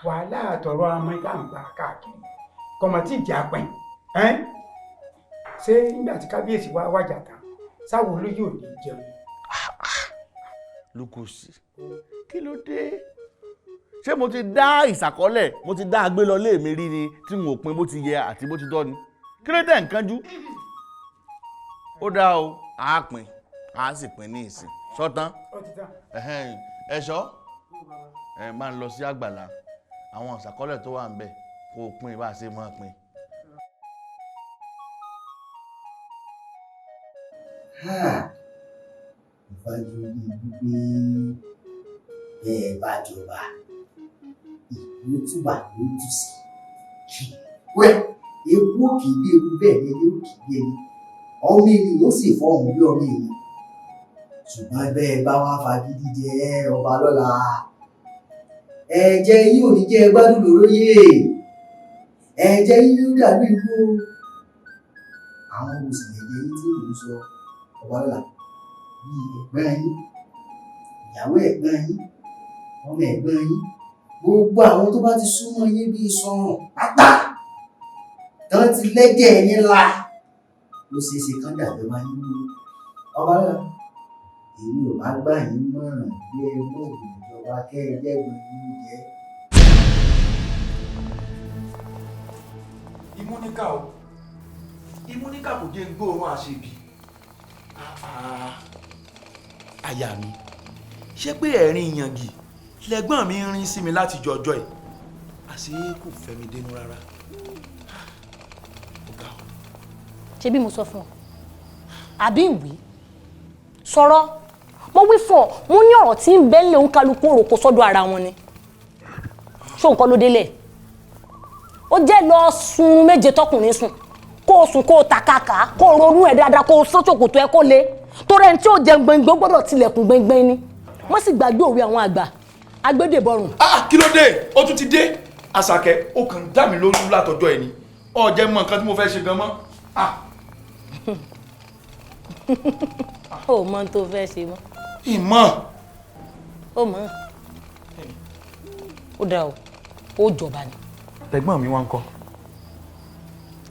wàhálà àtọ̀rọ̀ amọ̀ ìta ń gbà káàkiri kọ̀mọ̀ tí ìjà pín ṣé nígbà tí kábíyèsí wá wájà tán sáwo olóyè ò ní jẹun. Lukosi kí ló dé? Ṣé mo ti dá ìṣàkọọ́lẹ̀ mo ti dá agbé lọ lé mi rí ni tí n ò pin bó ti yẹ àti bó ti tọ́ ni? Kí ló dé nǹkan jú? Ó dá o, a pín a sì pín ní ìsìn sọ́tán. Ẹ̀ṣọ́ ẹ máa ń lọ sí àgbàlá àwọn ìṣàkọọ́lẹ̀ tó wà ń bẹ̀ kó o pín bá a ṣe máa pín. Ìfàjòyè wípé bẹ́ẹ̀ bá jọba ìlú túbà ló tù sí. Wẹ́ ewu ò kì í bí ewu bẹ́ẹ̀ ni ẹni ò kì í bí ẹni, ọmọ ènìyàn ó sì fọhùn bí ọmọ ènìyàn. Ṣùgbọ́n bẹ́ẹ̀ bá wá fagídí jẹ ọba lọ́la, ẹ̀jẹ̀ yín ò ní jẹ́ gbádùn lóróyè, ẹ̀jẹ̀ yín ló dàbí ikú. Àwọn oṣù ẹ̀jẹ̀ yín tí mò ń sọ ọba lọ́la bíi ẹ̀gbọ́n yín, ìyàwó ẹ̀gbọ́n yín, Ọmọ ẹ̀gbọ́n yín, gbogbo àwọn tó bá ti súnmọ́ yín bíi sọrùn pátá tán ti lẹ́jẹ̀ yín la, ó ṣeé ṣe kán dàjọba yín lórí. Ọba lọ́la, èmi ò bá gbà yín mọ̀ràn bí ẹ mọ̀ ògùn ìjọba kẹ́ ẹ jẹ́gbọ́n yín jẹ́. Imúníkà o, Imúníkà kò jẹ́ ń gbóòórùn àṣebí. Àyà mi, ṣé pé ẹ̀rín ìyàngì lẹ́gbọ́n mi ń rin sí mi láti jọjọ́ ẹ̀, àṣé kò fẹ́ mi dénú rárá. Ṣé bí mo sọ fún ọ àbí ìwé sọ̀rọ̀ mo wí fún ọ, mo ní ọ̀rọ̀ tí ń bẹ́ńlẹ̀ ń kálukú òròkó sọ́dọ̀ ara wọn ni. Ṣó nǹkan ló délẹ̀? Ó jẹ́ lọ sun méje tọkùnrin sùn, kó o sùn kó o tàkàkà, kó o ronú ẹ̀ dáadáa, kó o sán ṣòkòtò ẹ kó le, torí ẹni tí ó jẹun gbẹngbẹ ó gbọ́dọ̀ tilẹ̀kùn gbẹngbẹ ni. Wọ́n sì gbàgbé òwe àwọn àgbà agbédèbọrùn. Ah, kí ló dé? Ó tún ti dé. Àṣàkẹ́, ó kàn ń dá mi lójú látọjọ́ ẹ̀ ni. Ó jẹ́ mọ nǹkan tí mo fẹ́ ṣe gan mọ́. Ó mọ ohun tó fẹ́ ṣe mọ́. Ìmọ̀. Ó mọ̀. Ó dáa o, ó jọba ni. Ẹ̀gbọ́n mi wá ń kọ́.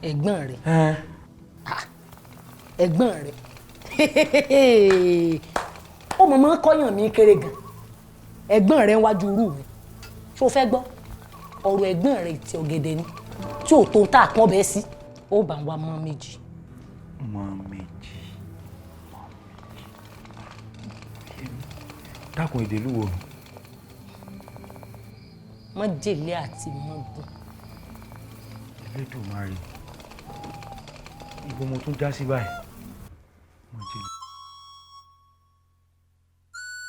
Ẹ̀gbọ́n rẹ̀. Ẹ̀gbọ́n rẹ̀. Ó mọ̀ mọ́ kọ́yàn mi kéré gan. Ẹ̀gbọ́n rẹ̀ ń wájú irú mi. Ṣó fẹ́ gbọ́? Ọ̀rọ̀ ẹ̀gbọ́n rẹ̀ ti ọ̀gẹ̀dẹ̀ ni. Tí ò tó tá a pọ́n bẹ́ẹ̀ sí. Ó bá ń wá mọ́ méjì. Mọ́ méjì. Dákun, èdè ìlú wo? Májèlé àti mọ́gùn. Elédùmarè, ibo mo tún já sí báyìí? Májèlé.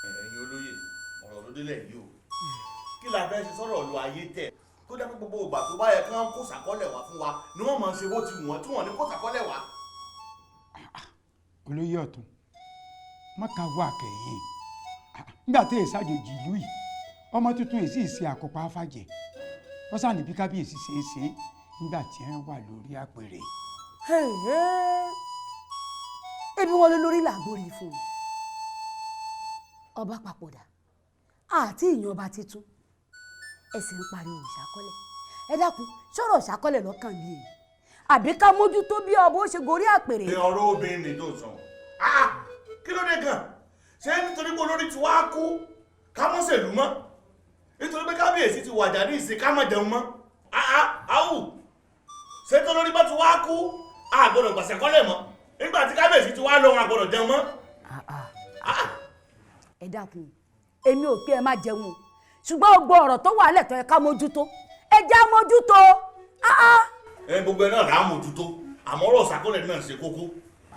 Ẹ̀yin olóyè, ọ̀rọ̀ ló délẹ̀ yìí o. Kí la fẹ́ ṣe sọ̀rọ̀ lu ayé tẹ̀ tó dẹ́ pé gbogbo ìgbà tó bá yẹ kí wọ́n kó sàkọ́lẹ̀ wá fún wa ni wọ́n máa ń ṣe bó ti wù wọ́n tí wọ́n ní kó sàkọ́lẹ̀ wá. Olóyè ọ̀tún, mọ́ka wà kẹ́yìn nígbà tí èsì àjòjì ìlú yìí, ọmọ tuntun èsì ìṣe àkópa fàjẹ́ wọ́n sàn ní bí kábíyèsí ṣe é ṣe nígbà tí wọ́n wà lórí àpèrè. Ebi wọn ló lórí làgbórí fún un. Ọba papòdà àti ìyàn ọba titun, ẹ sì ń pariwo ìṣàkọlẹ̀. Ẹ dákun, sọ̀rọ̀ ìṣàkọlẹ̀ lọ́kàn bí èyí àbí ká mójútó bí ọba ó ṣe gorí àpèrè. Ọ̀rọ̀ obìnrin ni tó sọ, kí ló dé gan? Ṣé nítorí pé olórí ti wá kú ká mọ́ ṣèlú mọ́? Nítorí pé kábíyèsí ti wàjà ní ìsìn ká mọ́ jẹun mọ́? Áwù, ṣé tó lórí bá ti wá kú a gbọ́dọ̀ gbàṣẹ kọ́lẹ̀ mọ́? Nígbà tí kábíyèsí ti wá lóhun a gbọ́dọ̀ jẹun mọ́. Ẹ dákun, èmi ò pé ẹ má jẹun o, ṣùgbọ́n gbogbo ọ̀rọ̀ tó wà lẹ́tọ̀ ẹ ká mójútó, ẹ já mójútó. Ẹ gbogbo ẹ náà là á mójútó, àmọ́ ọ̀rọ̀ ṣàkọlẹ̀ náà ṣe kókó.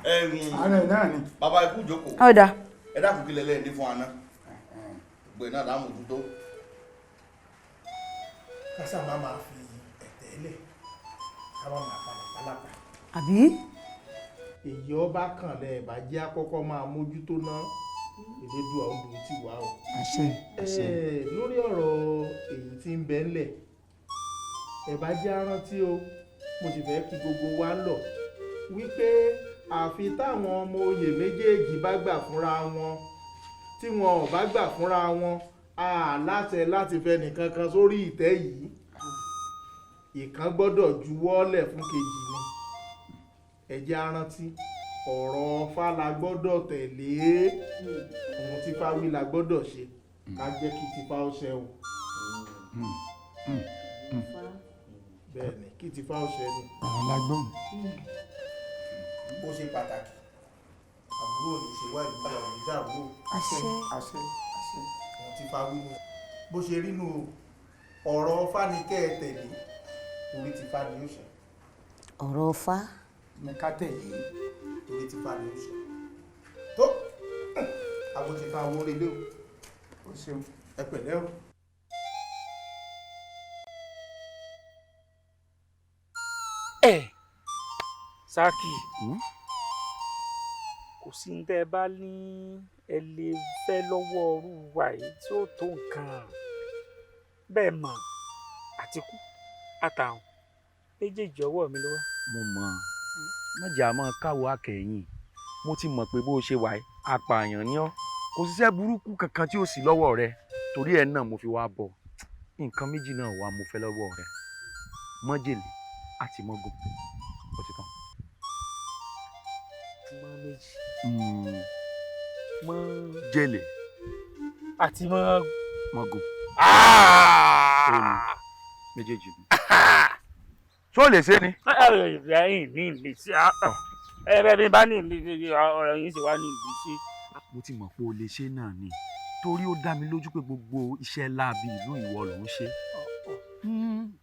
Ààrẹ náà ni. Bàbá ikú jókòó. Ọ̀dà. Ẹ dákun, kí lẹ́lẹ́ ní fún aná, gbogbo ẹ náà là á mójútó. Kásá máa máa fi ẹ̀tẹ́ lẹ̀, ká má máa palàpalàpà. Àbí? Èyí ọba kan lẹ̀ bá jẹ́ àkọ́kọ́ máa mójútó náà, Elédùà ó dùn tì wá o. Àṣẹ, àṣẹ. Lórí ọ̀rọ̀ èyí tí ń bẹ ńlẹ̀, ẹ bá jẹ́ arántí o, mo sì fẹ́ kí gbogbo wa lọ wípé àfi táwọn ọmọ oyè méjèèjì bá gbà fúnra wọn, tí wọn ò bá gbà fúnra wọn, a láṣẹ láti fẹ́ nìkan kan sórí ìtẹ́ yìí. Ìkan gbọ́dọ̀ juwọ́lẹ̀ fún kejì ni. Ẹ jẹ́ á rántí, ọ̀rọ̀ Ifá la gbọ́dọ̀ tẹ̀lé, ohun tí Ifá wí la gbọ́dọ̀ ṣe, ká jẹ́ kí tIfá ó ṣẹ o. Bẹ́ẹ̀ ni, kí tIfá ó ṣẹ ni. Ọ̀rọ̀ la gbọ́n. Ó ṣe pàtàkì, àbúrò ní ṣe wá ìlú àwọn ìdààmú. Àṣẹ, àṣẹ, àṣẹ. Ohun tí Ifá wí nù. Bó ṣe rí nù o, ọ̀rọ̀ Ifá ni kẹ́ ẹ tẹ̀lé, torí tIfá ni ó ṣẹ. Ọ̀rọ̀ Ifá ni ká tẹ̀lé, torí tIfá ni ó ṣẹ. Tó àwọn tIfá owó relé o. O ṣeun. Ẹ pẹ̀lẹ́ o. Ẹ Sákì, kò sí ní tẹ́ ẹ bá ní ẹ lè fẹ́ lọ́wọ́ ọrú wa yìí tí ó tó nǹkan bẹ́ẹ̀ mọ̀, àtikú àtàwọn méjèèjì ọwọ́ mi ló wà. Mo mọ̀, mọ̀jà máa káwọ́ akẹ́yìn. Mo ti mọ̀ pé bó o ṣe wà yìí, apààyàn ni ọ́, kò síṣẹ́ burúkú kankan tí ó sì lọ́wọ́ rẹ Torí ẹ̀ náà mo fi wá bọ̀. Nǹkan méjì náà wà mo fẹ́ lọ́wọ́ rẹ̀, májèlé àti mọ́gùn. Ó ti tán. Mọ́ méjì. Mọ́ jèlé àti mọ́ mọ́gùn. Méjèèjì ni. Ṣó lè ṣe ni. Ẹ̀yin ní ìlè sí ẹ bẹ́ẹ̀ bí bá ní ìlè ọ̀rọ̀ yín sì wá ní ìlè sí. Mo ti mọ̀ pé o lè ṣe náà ni, torí ó dá mi lójú pé gbogbo iṣẹ́ láabi ìlú ìwọ ló ń ṣe.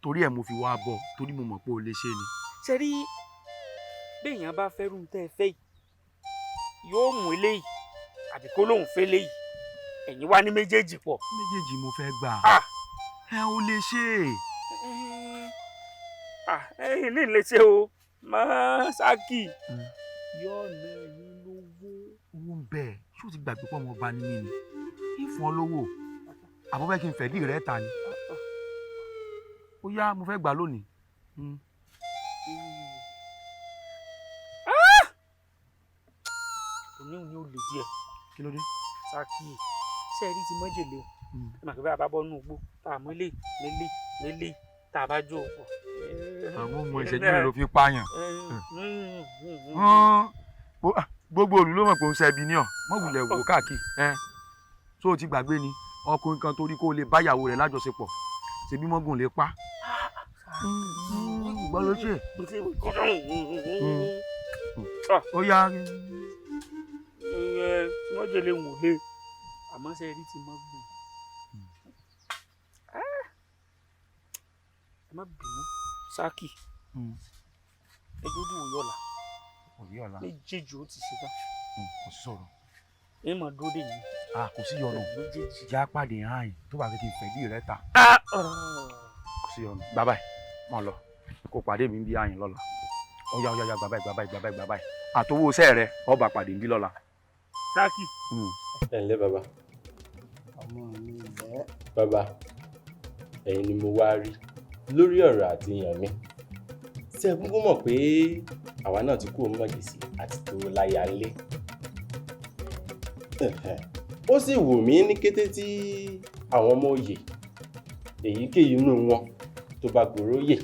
Torí ẹ̀ mo fi wá bọ̀, torí mo mọ̀ pé o lè ṣe ni. Ṣe rí béèyàn bá fẹ́ rú tẹ́ ẹ fẹ́ yìí, yóò mú eléyìí àbí kó lóun fẹ́ léyìí, ẹ̀yin wá ní méjèèjì pọ̀. Méjèèjì mo fẹ́ gbà. Ẹ ò lè ṣe. Ẹ̀yin ní lè ṣe o, mọ́ Ṣákì yóò ná ẹ̀yin lówó. Owó ń bẹ, ṣé o ti gbàgbé pọ̀ ọmọ ọba ni mí ni? Ìfún ọ lówó, àbọ̀ fẹ́ kí n fẹ̀dí rẹ̀ ta ni. Ó yá, mo fẹ́ gbà lónìí. Òní òní ò lè díẹ̀. Kí ló dé? Ṣákì, ṣé ẹ rí ti májèlé o? Ẹ mà pé bá a bá bọ́ nínú igbó, tá a mú ilé mélé mélé, tá a bá jó o pọ̀. Àwọn ọmọ ìṣẹ́jú mélòó ló fi pààyàn? Gbogbo òlù ló mọ̀ pé ó ń ṣẹbi ní ọ̀, mọ̀ wulẹ̀ wò káàkiri. Tó o ti gbàgbé ni, ọkùnrin kan torí kó o lè báyàwó rẹ̀ lájọṣepọ̀, ṣebí mọ́gùn lè pa. Gbọ́ ló ṣe. Ó yá. Májèlé ń wò lé, àmọ́ ṣe rí ti mọ́gùn. Ẹ má bínú, Ṣákì, ẹ dúdú òye ọ̀la. Méjèèjì ó ti ṣe tán. Kò sí sọ̀rọ̀. Ẹ mọ̀ dúró dè yín. Kò sí yọnu. Já pàdé hàn yín tó bá fi kí n fẹ̀dí rẹ ta. Kò sí yọnu. Bàbá ẹ̀ mọ̀ lọ, kó pàdé mi bí àyìn lọ́la. Ọ̀yá ọ̀yá ọ̀yá, bàbá ẹ̀ bàbá ẹ̀ bàbá ẹ̀ bàbá ẹ̀. Àtowó iṣẹ́ rẹ ọba pàdé ń bí lọ́la. Ṣákì. Ẹ ǹlẹ́ bàbá. Ọmọ mi ǹlẹ́. Bàbá, ẹ̀yin ni mo wá rí lórí ọ̀rọ̀ àti ìyàn mi. Ṣé ẹ kúkú mọ̀ pé àwa náà ti kúrò mọ̀jẹ̀sí àti tó láyà ńlé? Ó sì wù mí ní kété tí àwọn ọmọ òye èyíkéyìí inú wọn tó bá gbòòrò yè,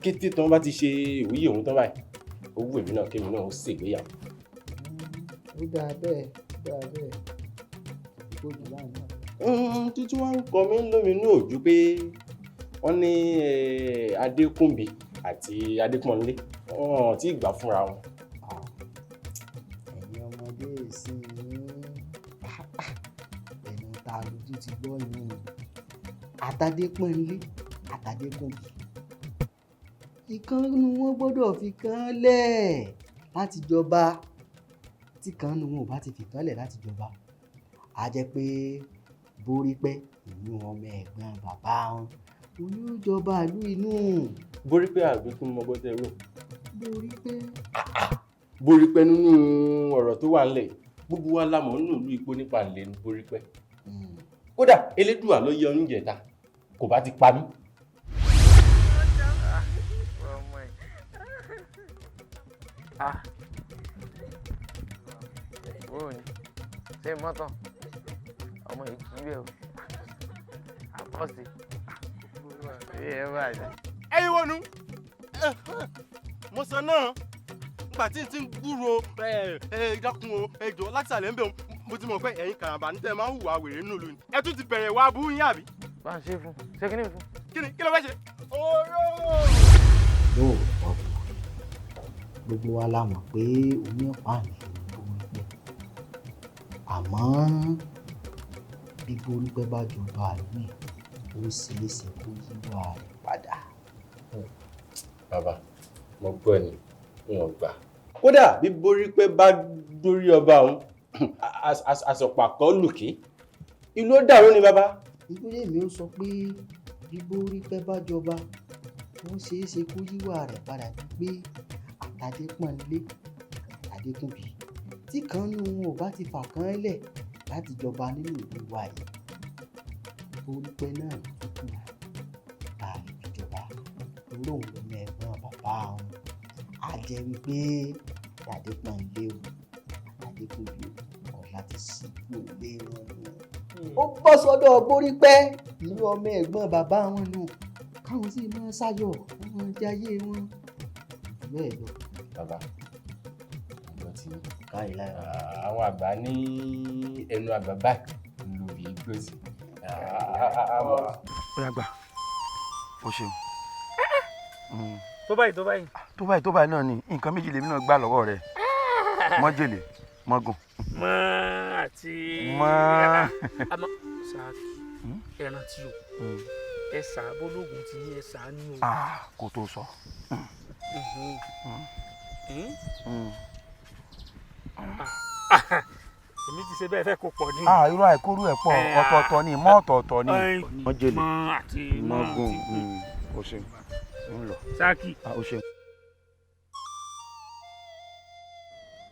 kété tí wọ́n bá ti ṣe ìwúyè òun tán báyìí, ó wù èmi náà kémi náà ó ṣègbéyàwó. Ó dáa bẹ́ẹ̀, ó dáa bẹ́ẹ̀, kó jù láàánú. Títí wọ́n ń kọ mí lóminú òjú pé wọ́n ní Adékúnbi àti Adékúnlé wọn ò tí ì gbà fúnra wọn. Ẹ̀yin ọmọdé ìsìn ẹ̀nu ta lójú ti gbọ́ yín, Àtàdékúnlé Àtàdékúnbi ìkànnù wọn gbọ́dọ̀ fi kàn lẹ̀ láti jọba. Tí kànnù wọn ò bá ti fi kàn lẹ̀ láti jọba, á jẹ́ pé Borípẹ́ ìlú ọmọ ẹ̀gbọ́n bàbá wọn òní ó jọba ìlú inú. Borípẹ́ àbí kí n mọ bọ́tẹ́ rò. Borípẹ́. Borípẹ́ nínú ọ̀rọ̀ tó wà ńlẹ̀ gbogbo wa la mọ̀ nínú ìlú Ìpó nípa ńlẹ̀ ní Borípẹ́. Kódà Elédùà ló yọ oúnjẹ ta kò bá ti pa mí. Ṣé mọ́tàn ọmọ yìí kì í bẹ́ẹ̀ o, àbọ̀sí ẹ̀yin wo nu mo sọ náà nígbà tí n ti ń gbúrò ẹ dákun o, ẹ jọ̀ọ́ láti àlẹ́ ń bẹ̀ mo ti mọ̀ pé ẹ̀yin kàràǹbà ní tẹ́ ẹ máa ń hùwà wèrè nínú ìlú ni ẹ tún ti bẹ̀rẹ̀ wá bú yín àbí. Bá ń ṣe fún ṣé kí ni fún. Kí ni kí ló fẹ́ ṣe. Oró. Lóòótọ́ gbogbo wa la mọ̀ pé omi ọ̀pá mi Borípẹ́, àmọ́ bí Borípẹ́ bá jọba ìlú yìí, ó ṣeé ṣe kó yíwà rẹ̀ padà. Bàbá, mo gbọ́ ni, n ò gbà. Kódà bí Borípẹ́ bá dórí ọba òun, àsọ̀pàkọ́ lùkì, ìlú ó dàrú ni bàbá. Ìgbélé mi ó sọ pé bí Borípẹ́ bá jọba, ó ṣeé ṣe kó yíwà rẹ̀ padà ní pé Àtàdékúnlé Àtàdékúnbi tí kan nínú wọn ò bá ti fà kán lẹ̀ láti jọba nínú ìlú wa yìí, Borípẹ́ náà ló kù tá a lè fi jọba torí òun lọmọ ẹ̀gbọ́n bàbá wọn. Á jẹ́ wípé Àtàdékúnlé o, Àtàdékúnbi o, kọ̀ láti sípò lé wọn nù. Ó bọ́ sọ́dọ̀ Borípẹ́, ìlú ọmọ ẹ̀gbọ́n bàbá wọn nù, káwọn sì máa ṣayọ̀, wọn jayé wọn bẹ́ẹ̀ lọ. Bàbá, ọ̀dọ́ ti káyìí láì. Àwọn àgbà ní ẹnu àgbà báyìí lórí gbòsì. Ó yá gbà, o ṣeun. Tó báyìí, tó báyìí. Tó báyìí, tó báyìí náà ni nǹkan méjì lèmi náà gbà lọ́wọ́ rẹ̀: mọ́jèlé, mọ́gùn. Mọ́ àti. Mọ́. Àmọ́ Sáàkì, ẹran tí o ẹ sà bólógùn ti ní ẹ sà ní o. Kò tó sọ. Èmi ti ṣe bẹ́ẹ̀ fẹ́ kó pọ̀ ní. Irú àìkúrú ẹ̀ pọ̀, ọ̀tọ̀ọ̀tọ̀ ni, mọ́ ọ̀tọ̀ọ̀tọ̀ ni. Mọ́jèlé, mọ́ àti mọ́gùn, o ṣeun, ń lọ. Sáàkì. O ṣeun.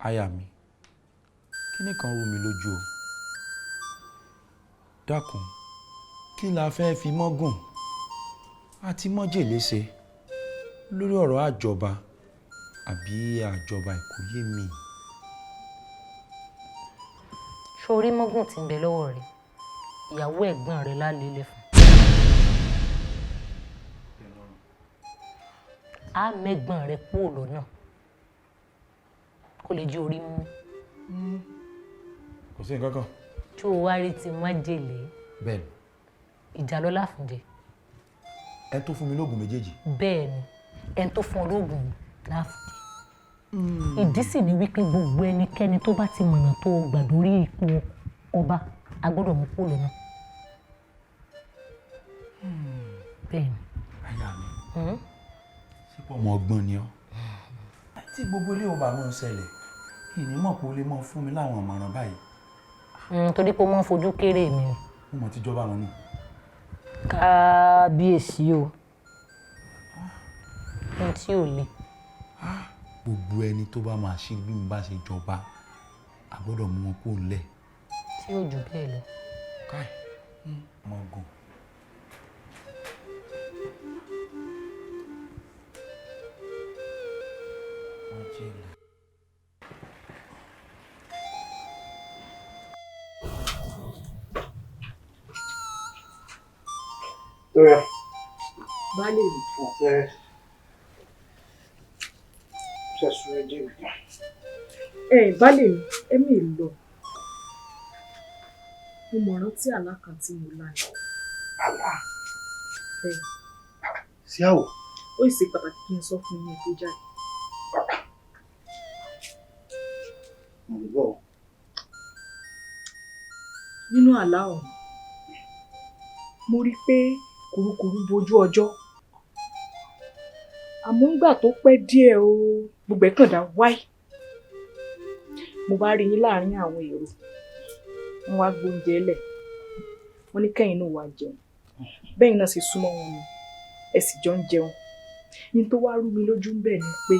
Aya mi, kíní kan rú mi lójú o. Dákun, kí la fẹ́ fi mọ́gùn àti mọ́jèlé ṣe lórí ọ̀rọ̀ àjọba àbí àjọba ìkóyè mi? Sórí mọ́gùn tí ń bẹ lọ́wọ́ rẹ̀, ìyàwó ẹ̀gbọ́n rẹ̀ lálẹ́ fún. Á mẹ́gbọ́n rẹ̀ kúrò lọ́nà kó lè jí orí mú. Kò sí nǹkan kan. Tó o wá rí ti májèlé. Bẹ́ẹ̀ni. Ìjà ló láfúnjẹ. Ẹ tó fún mi lóògùn méjèèjì. Bẹ́ẹ̀ni, ẹni tó fún ọ lóògùn láfúnjẹ. Ìdí sì ni wípé gbogbo ẹnikẹ́ni tó bá ti mọ̀nà tó gbà lórí ipò ọba, a gbọ́dọ̀ mú kúrò lọ́nà. Bẹ́ẹ̀ni. Aya mi, sípò ọmọ ọgbọ́n ni ọ́. Tí gbogbo ilé ọba máa ń ṣẹlẹ̀, ìní mọ̀ pé ó lè máa fún mi láwọn ìmọ̀ràn báyìí. Torí pé ó máa ń fojú kéré mi. Mo mọ̀ tíjọba wọn nù. Kábíyèsí o, ohun tí ò le. Gbogbo ẹni tó bá máa ṣe bí mo bá ṣe jọba, a gbọ́dọ̀ mú wọn kúrò nílẹ̀. Tí ò jù bẹ́ẹ̀ lọ. Káì, mọ̀gùn. Májèlé. Tóyà. Baálé mi. Mo fẹ́ ṣẹ̀sùn ẹjẹ́ mi kan. Ẹ baálé mi, ẹ̀mí lọ. Mo mọ̀ rántí àlá kan tí mo lá ni. Àlá? Bẹ́ẹ̀. Sí àwọ̀? Ó sì ṣe pàtàkì kí n sọ fún yín tó jáde. Mo ń gbọ́. Nínú àlá ọ̀hún, mo rí i pé kùrukùru bojú ọjọ́. Àmọ́ ńgbà tó pẹ́ díẹ̀ o, gbogbo ẹ̀ kàn dá wáì. Mo bá rí yín láàrin àwọn èrò. Wọ́n wá gbóúnjẹ lẹ̀. Wọ́n ní kẹ́yìn náà wá jẹun. Bẹ́yìn náà ṣe súnmọ́ wọn ni. Ẹ sì jọ ń jẹun. Ní tó wá rú mi lójú ń bẹ̀ ni pé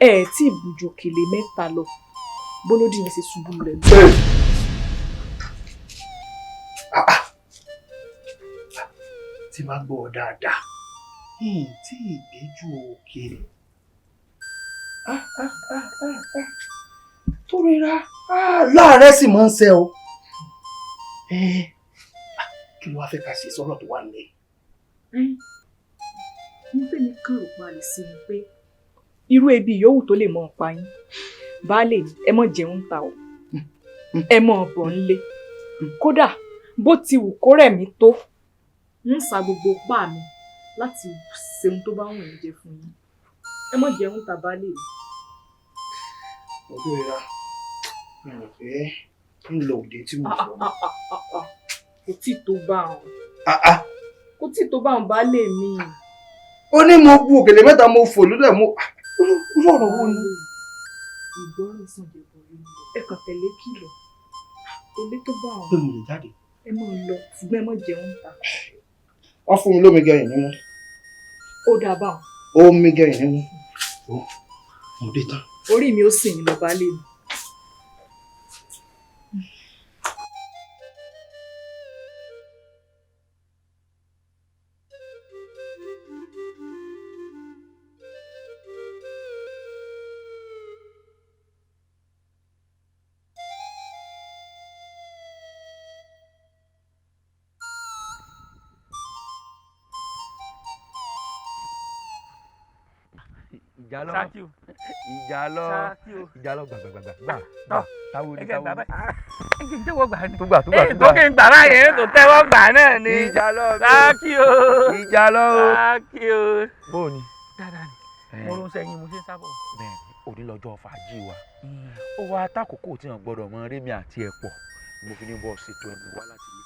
ẹ ẹ̀ tí ì bùjò òkèlè mẹ́ta lọ. Bólódì yẹn ṣe ṣubú lulẹ̀ lọ. Tí máa gbọ́ ọ dáadáa, tí ìgbéjú òkèlè tó rira láàárẹ̀ sì máa ń ṣe o. Kí ló wá fẹ́ ká ṣe sọ́rọ̀ tó wà nílẹ̀? Ní tèmi kàn rò pa lè sí ni pé irú ebi yòówù tó lè mọ ọ̀pá yín, baálé mi, ẹ mọ̀ jẹun ta o, ẹ mọ̀ bọ̀ ńlé. Kódà bó ti wù kó rẹ̀ mí tó, ń sa gbogbo ipá mi láti ṣe ohun tó bá wù mí jẹ fún yín. Ẹ mọ̀ jẹun ta baálé mi. Mo tó rira, mi ò fẹ́ ń lọ òde tí mo sọ. Kò tí tó bá òun. Kò tí tó bá òun baálé mi. Ó ní mo bu òkèlè mẹ́ta, mo fò lólẹ̀ mo. Irú ọ̀rọ̀ wo ni? Ìgbọràn sàn jẹ̀bọ̀ rí mi. Ẹ kàn tẹ̀lé kìlọ̀. Kò lè tó bá òun. Pé mo lè jáde. Ẹ máa lọ, ṣùgbọ́n ẹ má jẹun ta. Wọ́n fún mi lómi gẹ̀yìn nímú. Ó dáa báwọn. Omi gẹ̀yìn nímú. Ó, mo dé tán. Orí mi ó sìn yín lọ baálé mi. Ìjà lọ. Sákì o. Ìjà lọ. Sákì o. Ìjà lọ gbàgbàgbà gbà. Tọ́ Táwo ni ẹ jẹ́ táwo gbà ni. báyìí. Kí n tẹ́wọ́ gbà ni. Tó gbà tó gbà tó Tó gbà. kí n gbà báyìí tó tẹ́wọ́ gbà náà ni. Ìjà lọ mi o. Sákì o. Ìjà lọ o. Sákì o. Bó o ni? Dáadáa ni. Mo rún sẹ́yìn mo ṣe ń sábọ̀. Bẹ́ẹ̀ni, òní lọ́jọ́ fàájì wa. Ó wá tákòókò tí wọn gbọ́dọ̀ mọ rémi àti ẹ̀ pọ̀. Mo fi ní bọ́ ṣètò ẹ̀mí wá láti ilé.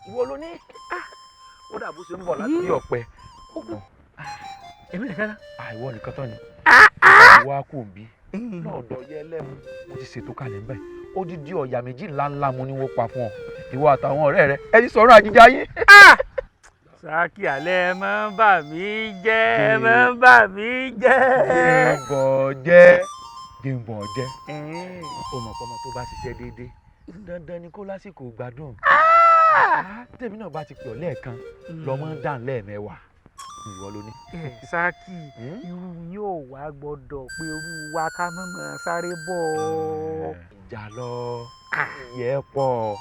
Ìwọ ló ní. Ó dà bó ṣe ń bọ̀ láti ọ̀pẹ. Èmi nìkan tán. Ìwọ nìkan tán ni. Ìwọ á kù bí. Lọ́ọ̀dọ̀ yẹ ẹlẹ́mu. Mo ti ṣètò kalẹ̀ ń bẹ̀. Odidi ọ̀yà méjì ńláńlá mo ní wọ́n pa fún ọ. Ìwọ àtàwọn ọ̀rẹ́ rẹ. Ẹ ti sọ̀rọ̀ àjíjà yín. Sákì alẹ́ máa ń bà mí jẹ́ máa ń bà mí jẹ́. Jẹ́ǹbọ̀ jẹ́. Jẹ́ǹbọ̀ jẹ́. O mọ̀ pé ọmọ tó bá ṣiṣẹ́ déédéé dandan ni kó lásìkò gbádùn. Tèmi náà bá ti pè ọ́ lẹ́ẹ̀kan lọ́mọ ń dàn lẹ́ẹ̀mẹ́wàá. Ìwọ ló ní. Sákì irú yóò wá gbọ́dọ̀ pé irú wa ká má máa sáré bọ̀. Ìjà lọ ìyẹ́ pọ̀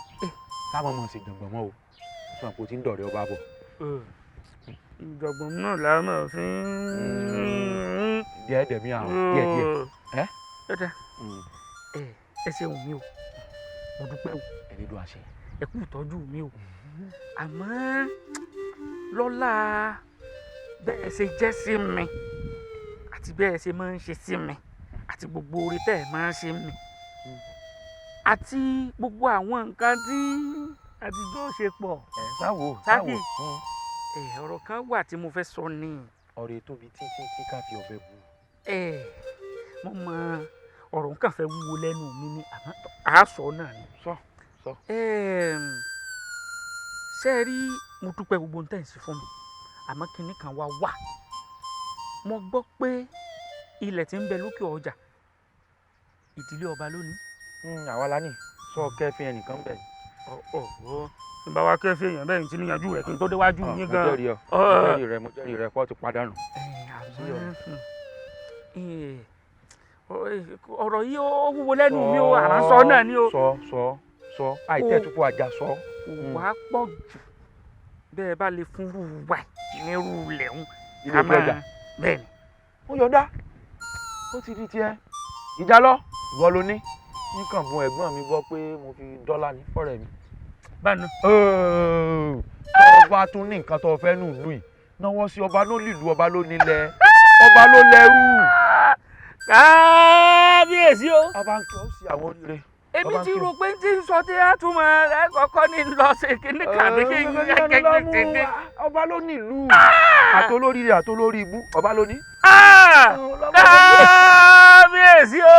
ká mọ̀ sí gbọ̀ngbọ̀n mọ́ o. Sọ àpò tí ń dọ̀rẹ́ ọba bọ̀. Ìjọ̀gbọ̀n náà la máa fi ń. Díẹ̀ dẹ̀mí àrùn díẹ̀ díẹ̀. Ẹ́ Dada ẹ ṣeun mi o, mo dúpẹ́ o. Ẹni dùn àṣẹ. Ẹ kú ìtọ́jú mi o. Àmọ́ lọ́la bẹ́ẹ̀ ṣe jẹ́ sí mi àti bẹ́ẹ̀ ṣe máa ń ṣe sí mi àti gbogbo oore tẹ́ ẹ̀ máa ń ṣe mi àti gbogbo àwọn nǹkan tí àtijọ́ ṣe pọ̀. Sáwò sáwò. Sákì ọ̀rọ̀ kan wà tí mo fẹ́ sọ ni. Ọ̀rọ̀ ètò bíi títí tí ká fi ọ̀bẹ bu. Mo mọ ọ̀rọ̀ nǹkan fẹ́ wúwo lẹ́nu mi ni àmọ́ àá sọ náà ni. Sọ sọ. Ṣé ẹ rí mo dúpẹ́ gbogbo ohun tẹ́ ẹ̀ ń ṣe fún mi àmọ́ kinní kan wá wà. Mo gbọ́ pé ilẹ̀ tí ń bẹ lókè ọjà ìdílé ọba lónìí. Àwa la ní sọ kẹfin ẹnìkan bẹ̀. Ọ̀ọ́ tí n bá wá kẹfin èèyàn bẹ́ẹ̀ ní ti níyanjú rẹ̀ kí n tó déwájú yín gan. Mo jẹ́rìí ọ, mo jẹ́rìí rẹ pọ́ ti padànù. Ọ̀rọ̀ yìí ó wúwo lẹ́nu mi o, àmọ́ sọ náà ni o. Sọ sọ sọ àìtẹ́ tukọ̀ àjà sọ. Wà á pọ̀ jù bẹ́ẹ̀ bá lè fún rú wa nírú lẹ́hún. Ilé ìfẹ́ ọjà. Bẹ́ẹ̀ ni. Ó yọ̀ǹda ó ti di tiẹ̀. Ìjà lọ ìwọ ló ní. Nǹkan bun ẹ̀gbọ́n mi gbọ́ pé mo fi dọ́là ní fọ́rẹ̀ mi. Báná. Ọba tún ní nǹkan tó fẹ́ nù lù yìí. Náwó sí ọba ló lìlú ọba ló nílẹ̀ ọba ló lẹ́rú. Kábíyèsí o. Ọba ń kí ọ sí àwọn oríire. Èmi ti rò pé tí ń sọ tí a tún máa kọ́kọ́ ní lọ ṣe kíní kàbí kí n kẹ́kẹ́. Ọba ló nílùú àtolóríire àtolórí ibú ọba ló ní. Kábíyèsí o.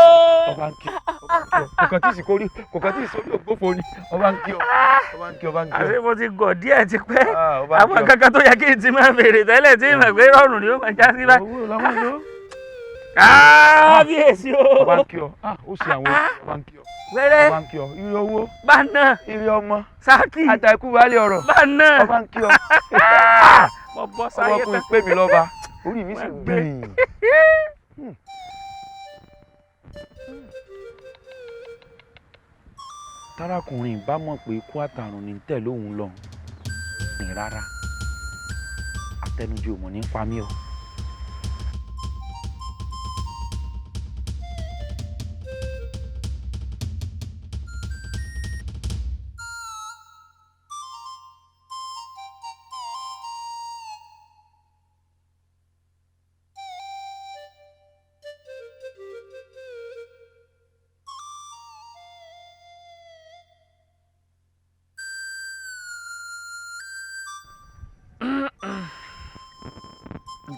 Ọba ń kí ọ kò kàn tí ì sì kórí kò kàn tí ì sórí ògbófo ni ọba ń kí ọ ọba ń kí ọ ọba ń kí ọ. Àṣé mo ti gọ̀ díẹ̀ ti pẹ́ àwọn kankan tó yẹ kí n ti máa béèrè tẹ́lẹ̀ tí mà gbé rọrùn ni ó máa já sí báyìí. Kábíyèsí o. Ọba ń kí ọ ó sì àwọn ọba ń kí ọ. Wẹ́rẹ́. Ọba ń kí ọ ire owó. Bánà. Ire ọmọ. Sákì. Àtàkù wálé ọ̀rọ̀. Bánà. Ọba ń kí ọ. Mo bọ́ sáyé tán. Ọmọkùnrin pè mí lọ́ba orí mi sì gbìn. Tárákùnrin bá mọ̀ pé ikú àtàrùn ní tẹ̀lé òun lọ ní rárá àtẹnujẹ ò mọ̀ ní pa mí o.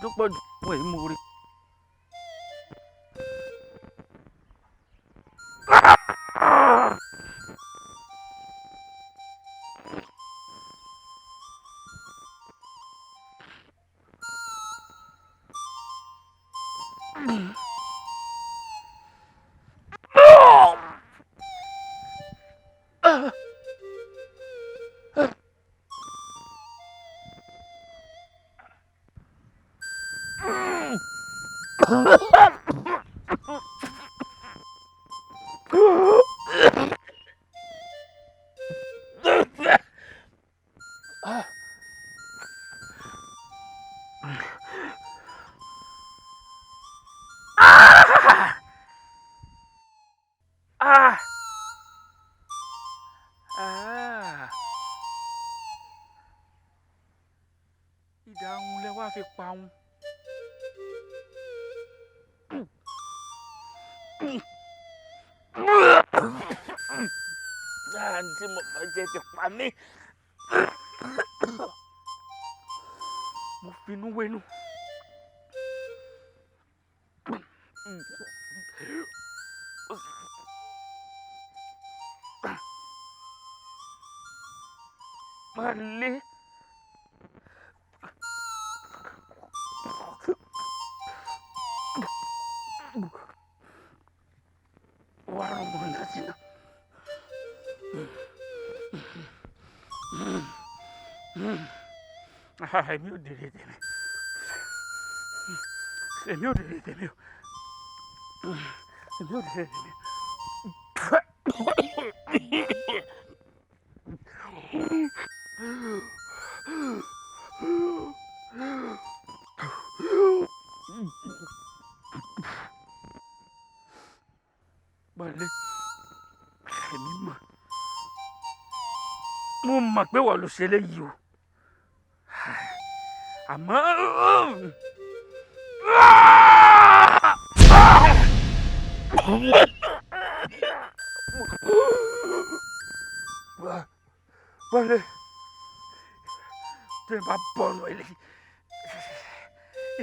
Tó pọ̀ jù wọ́n èyí mú orí. fi pa òun. Tí mo bá jẹ ti pa mí. Mo finú wénú. Máa lé. Wàá rán mọ́ láti náà. Èmi ò dèrè tèmi. Èmi ò dèrè tèmi o. Èmi ò dèrè tèmi. Balẹ̀, èmi mọ̀. Mo mọ̀ pé wọ́n ló ṣe léyìí o. Àmọ́. Balẹ̀, tí n bá bọ̀nù eléyìí,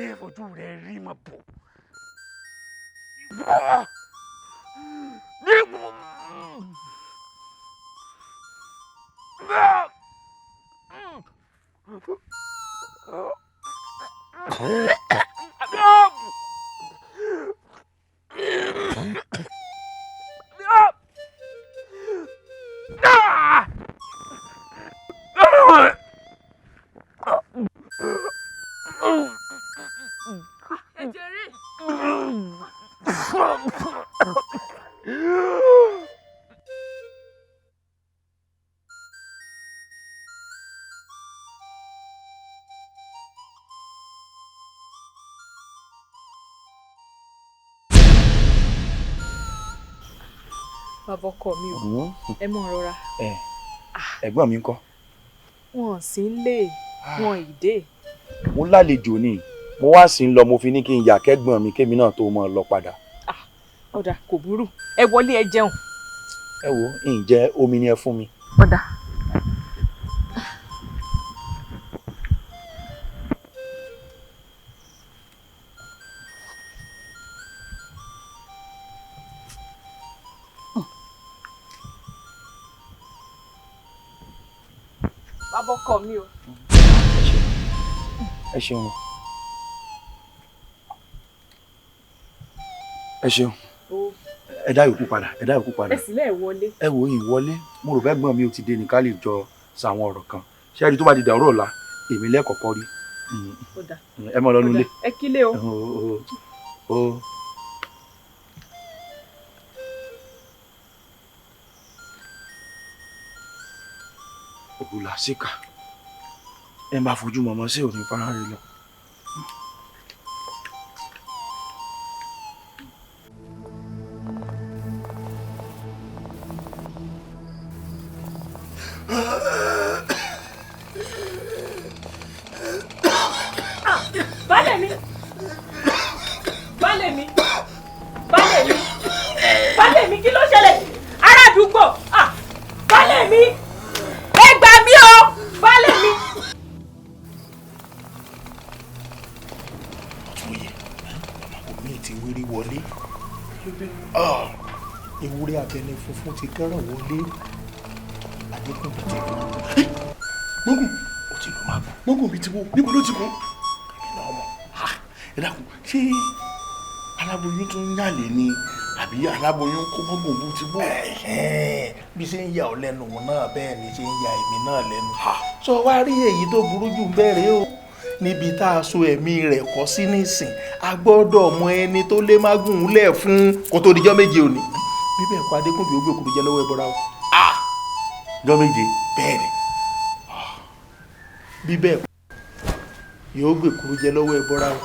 ẹ fojú rẹ̀ rí mà bò. Bàbá ọkọ mi o, ẹ mọ rọra. Ẹ̀gbọ́n mi ńkọ́? Wọn sì ń lé wọn ìdè. Mo lálejò ni, mo wá sí ń lọ, mo fi ní kí n yà kẹ́gbọ́n mi kémi náà tó mọ́ ọ lọ padà. Ọ̀dà kò burú, ẹ wọlé ẹ jẹun. Ẹ wo, ǹjẹ́ omi ni ẹ fún mi. Ọ̀dà. Bàbá ọkọ mi o. Ẹ ṣeun. Ẹ ṣeun. Ẹ dá yòókù padà, ẹ dá yòókù padà. Ẹ sì lẹ́ẹ̀ wọlé. Ẹ wo ìwọlé, mo rò fẹ́gbọ́n mi ò ti dé ní ká lè jọ sàwọn ọ̀rọ̀ kan. Ṣé ẹ rí tó bá di dàrú ọ̀la, èmi lẹ́kọ̀ọ́kọ́ rí. Ọ̀dà. Ẹ mọ̀ lọ́nu ilé. Ẹ kílé o. O. Òrùlà síkà. Ẹ máa fojú mọ̀mọ́ sí òní fara rẹ lọ. Baálé mi, baálé mi, baálé mi, baálé mi, kí ló ṣẹlẹ̀? Ará àdúgbò, baálé mi, ẹ gbà mí o, baálé mi. Omi ti wérí wọlé, ewúrẹ́ abẹni funfun ti kẹ́ràn wọlé, Adékúnbí ti lù. Mọ́gùn ó ti lù máa bọ̀. Mọ́gùn bíi ti wo, níbo ló ti kún? Ẹ dákun, ṣé aláboyún tún ń yàlè ni àbí aláboyún kó mọ́gùn bú ti bò? Bí ṣe ń yà ọ́ lẹ́nu òun náà bẹ́ẹ̀ ni ṣe ń ya èmi náà lẹ́nu. Sọ wá rí èyí tó burú jù bẹ́ẹ̀rẹ̀ o, níbi tá a so ẹ̀mí rẹ̀ kọ́ sí nísìn, a gbọ́dọ̀ mọ ẹni tó lé mágùn lẹ̀ fún kó tó dijọ́ méje òní. Bí bẹ́ẹ̀ kọ́ Adékúnbí ó gbèkúrú jẹ lọ́wọ́ ẹbọra o. Jọ́ méje? Bẹ́ẹ̀ ni. Bí bẹ́ẹ̀ kọ́ yóò gbèkúrú jẹ lọ́wọ́ ẹbọra o.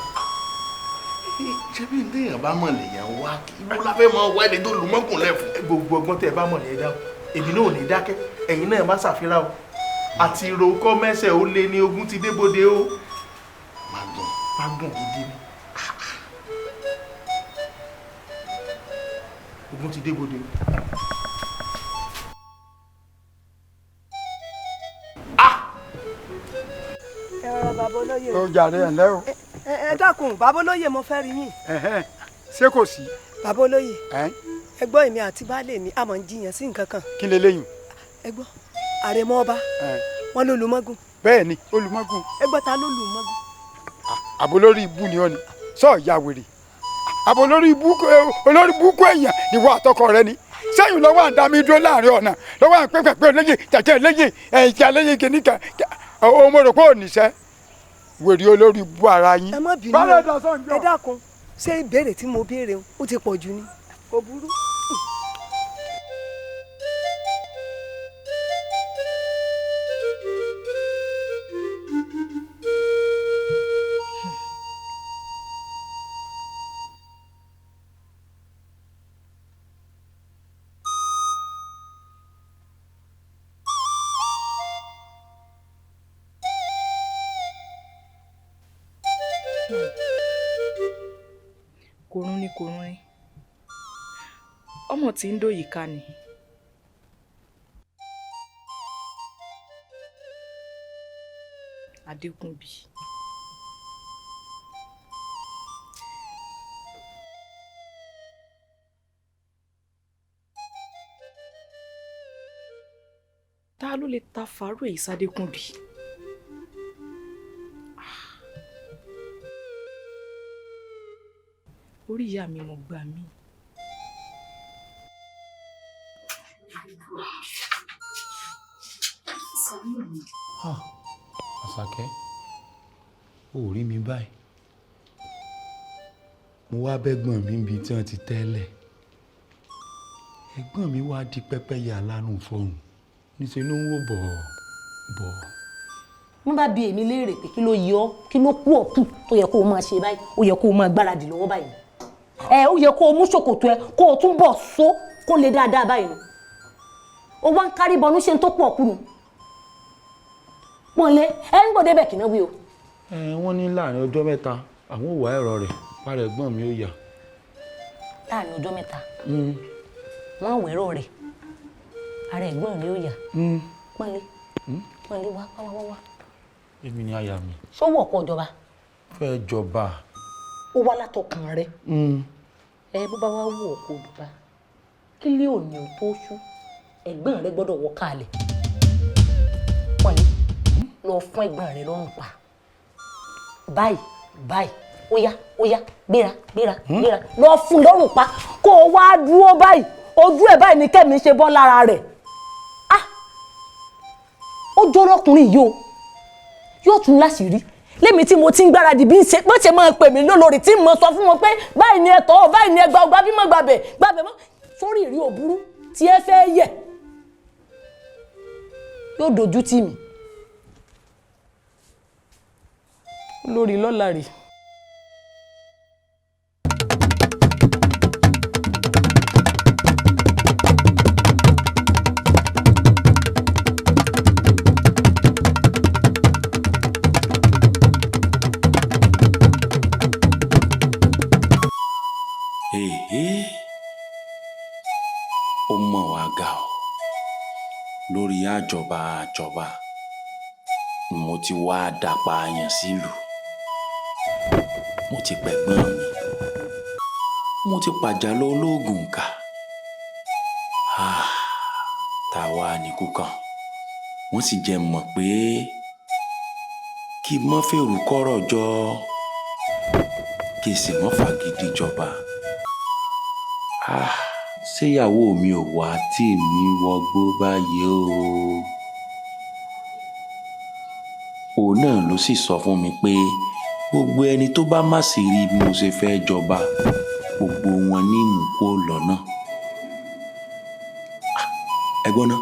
Ṣé bí téèyàn bá mọ̀ lèèyàn wá kí ló la fẹ́ máa wá ẹni tó lù mọ́kùn lẹ́fun? Gbogbo ọgbọ́n tẹ́ ẹ bá mọ̀ ní ẹ dáhùn, èmi náà ò ní dákẹ́, ẹ̀yin náà má ṣàfihàn o. Àti rokọ́ mẹ́sẹ̀ ó lé ní ogún ti débòde o. Mágùn. Mágùn gidi ni. Ogun ti débodè. Ẹ rọra, bàbá olóyè. Ó jàre, ẹ̀ ǹlẹ́ o. Ẹ dákun, bàbá olóyè, mo fẹ́ rí yín. Ṣé kò sí? Bàbá olóyè, ẹ gbọ́, èmi àti baálé mi àmọ́ ń jiyàn sí nǹkan kan. Kí leléyìn? Ẹ gbọ́, àrẹ̀mọ ọba wọn ló lu mọ́gùn. Bẹ́ẹ̀ ni, olùmọ́gùn. Ẹ gbọ́, ta ló lu mọ́gùn? Àbò lórí ibú ni ọ ni sọ ìyá wèrè, àbò lórí ibú, olórí burúkú èèyàn ìwọ àtọkọ rẹ ni sẹ́yìn lọ́wọ́ à ń dá mi dúró láàrin ọ̀nà lọ́wọ́ à ń pẹ́pẹ́pẹ́ olóyè tẹ̀tẹ̀ olóyè ẹ̀yìn olóyè kìíní kan o. Mo rò pé ò níṣẹ́ wèrè olórí ibú ara yín. Ẹ má bínú. Bálẹ̀ dà sọ́njọ́. Ẹ dákun, ṣé ìbéèrè tí mo béèrè ó ti pọ̀ jù ni? Kò burú. Kòrún ni, kòrún ni, ọmọ tí ń dòyìí ká ni. Adékúnbí. Ta ló lè ta fàárò èyí sádékúnbí? Orí ìyá mi mo gbà mí. Àṣàkẹ́, o ò rí mi báyìí. Mo wá bẹ́gbọ̀n mi níbi tí wọ́n ti tẹ́lẹ̀. Ẹ̀gbọ́n mi wá di pẹ́pẹ́yẹ alárùn fọhùn, níṣẹ́ ló ń wò bọ̀ bọ̀. Wọ́n bá bi èmi léèrè pé kí ló yọ ọ́, kí ló kú ọ̀kù tó yẹ kó o máa ṣe báyìí, ó yẹ kó o máa gbáradì lọ́wọ́ báyìí. Ẹ ó yẹ kó o mú ṣòkòtò ẹ kó o tún bọ̀ só kó le dáadáa báyìí ni. Ó wá ń kárí bọnú ṣe ń tó kú ọ̀kù nù. Pọ́nlé ẹ ń gbọ́dọ̀ bẹ̀ kì náà wí o. Ẹ wọ́n ní láàrin ọjọ́ 3 àwọn ò wá ẹ̀rọ rẹ̀ para ẹ̀gbọ́n mi ó yà. Láàrin ọjọ́ 3 wọ́n wẹ̀rọ rẹ̀ ara ẹ̀gbọ́n mi ó yà. Pọ́nlé, Pọ́nlé, wá wá wá wá. Èmi ni aya mi. Sówó ọkọ ìjọba. Fẹ́ jọba. Ó wá látọkàn rẹ. Ẹ bó bá wá wù ọkọ ìjọba, kí lé òní ò tó ṣú, ẹ̀gbọ́n rẹ gbọ́dọ̀ wọ káàlẹ̀. Pọ́nlé, lọ fún ẹ̀gbọ́n rẹ lọ́rùn pa báyìí báyìí. Ó yá, ó yá, gbéra gbéra gbéra, lọ fún lọ́rùn pa kó o wá dúró báyìí, ojú ẹ̀ báyìí ní kẹ́mi ṣe bọ́ lára rẹ̀. Ah, ó jọ́rọ́kùnrin yìí o, yóò tún láṣìírí lémi tí mo ti ń gbáradì bí ń ṣe bó ṣe máa pè mí lólórí tí mo sọ fún wọn pé báyìí ni ẹ tọ́ ọ, báyìí ni ẹ gba ọgbà bímọ gbàbẹ̀ gbàbẹ̀ mọ́ sórí ìrí òburú tí ẹ fẹ́ yẹ yóò dojú tì mí lórí lọ́la rè. Èhé, ó mọ̀ wá ga ọ́ lórí àjọba àjọba ni mo ti wá dapà àyàn sílùú. Mo ti pẹ̀gbọ́n mi, mo ti pàjálọ olóògùn kà. Ah, tá a wá níkú kan wọ́n sì jẹ́ mọ̀ pé kí n mọ́ fèrú kọ́rọ̀ jọ, kí n sì mọ́ fàgídí jọba. Ah, ṣéyàwó mi ò wá tí mi wọgbó báyìí o? Òun náà ló sì sọ fún mi pé gbogbo ẹni tó bá má sì rí bí mo ṣe fẹ́ jọba, gbogbo wọn ní mú kó lọ́nà. Ẹ gbọ́n ná,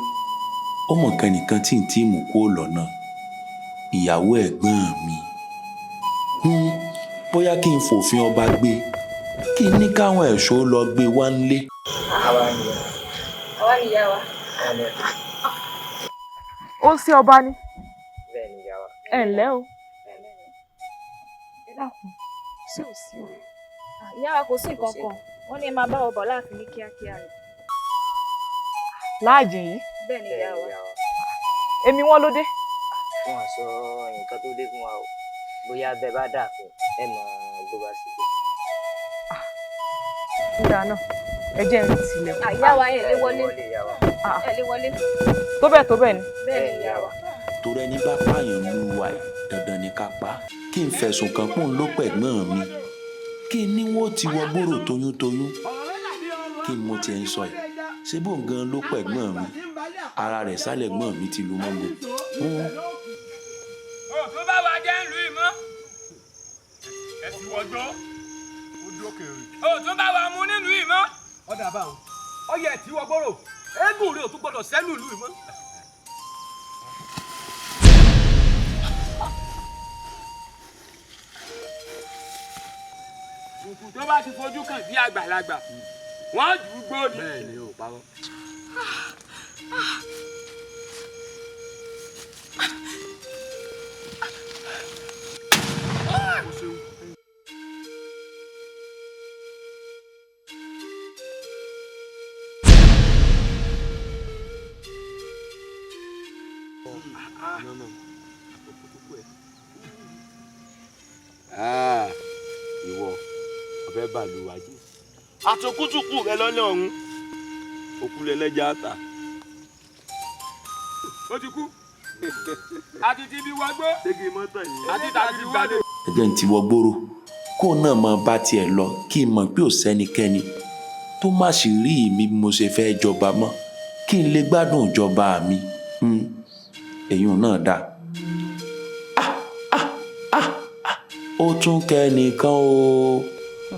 ó mọ̀ kan nìkan tí ń tí mú kó lọ́nà, ìyàwó ẹ̀gbọ́n mi. Bóyá kí n fòfin ọba gbé, kí n ní káwọn ẹ̀ṣọ́ lọ gbé wá nílé. Àwa ni ìyá wa. Ó ń sí ọba ni. Bẹ́ẹ̀ ni ìyá wa. Ẹ ǹlẹ́ o. Ẹ Dákun, sí ò sí o. Ìyá wa, kò sí nǹkan kan, wọ́n ní ẹ máa bá ọ bọ̀ láàfin ní kíákíá rẹ̀. Láàjìn yìí? Bẹ́ẹ̀ ni, ìyá wa. Èmi wọn ló dé. Wọn sọ nǹkan tó dé fún wa o, bóyá bẹ́ẹ̀ bá dààfin ẹ mọ bó bá ṣe dé. Nígbà náà, ẹ jẹ́ n tilẹ̀. Ìyá wa, ẹ lè wọlé, ẹ lè wọlé. Tó bẹ́ẹ̀, tó bẹ́ẹ̀ ni. Bẹ́ẹ̀ ni, ìyá wa. Torí ẹni bá pààyàn lù wá ẹ̀, dandan ni ká pa á. Kí n fẹ̀sùn kàn pòun ló pẹ̀gbọ́n mi, kí n ní wọ́n ti wọ gbòòrò toyúntoyún. Kí n mo tiẹ̀ ń sọ yìí? Ṣé bóun gan ló pẹ̀gbọ́n mi? Ara rẹ̀ sálẹ̀ gbọ́n mi ti lu mọ́gbó. Ó tó bá wa jẹ́ ń lu ìmọ̀ ẹ sì wọ́jọ́. Ó tó bá wa mú nílùú ìmọ̀. Ọ̀dà báwọn ọyẹ tí wọ́n gbọ́rọ̀ eégún rẹ̀ ò tún gbọ́dọ̀ sẹ́nu ìlú ìmọ̀. Kùkù tó bá ti fojú kàn sí àgbàlagbà, wọ́n jù ú gbó ni. Bẹ́ẹ̀ ni, ò parọ́. Ìwọ ọbẹ̀ bàlúwà jẹ́ àtòkùtùkù rẹ lọ́nà ọ̀hún, òkú lẹ́lẹ́jà ta. Ó ti kú àti ti bí wọgbó àti tàbí wọlé. Ẹ jẹ́ n ti wọ gbòòrò kó náà máa bá tiẹ̀ lọ, kí n mọ̀ pé ò sẹ́nikẹ́ni tó má sì rí mi bí mo ṣe fẹ́ jọba mọ́, kí n lè gbádùn ìjọba mi. Èyí náà dáa. Ó tún kẹ́nìkan o,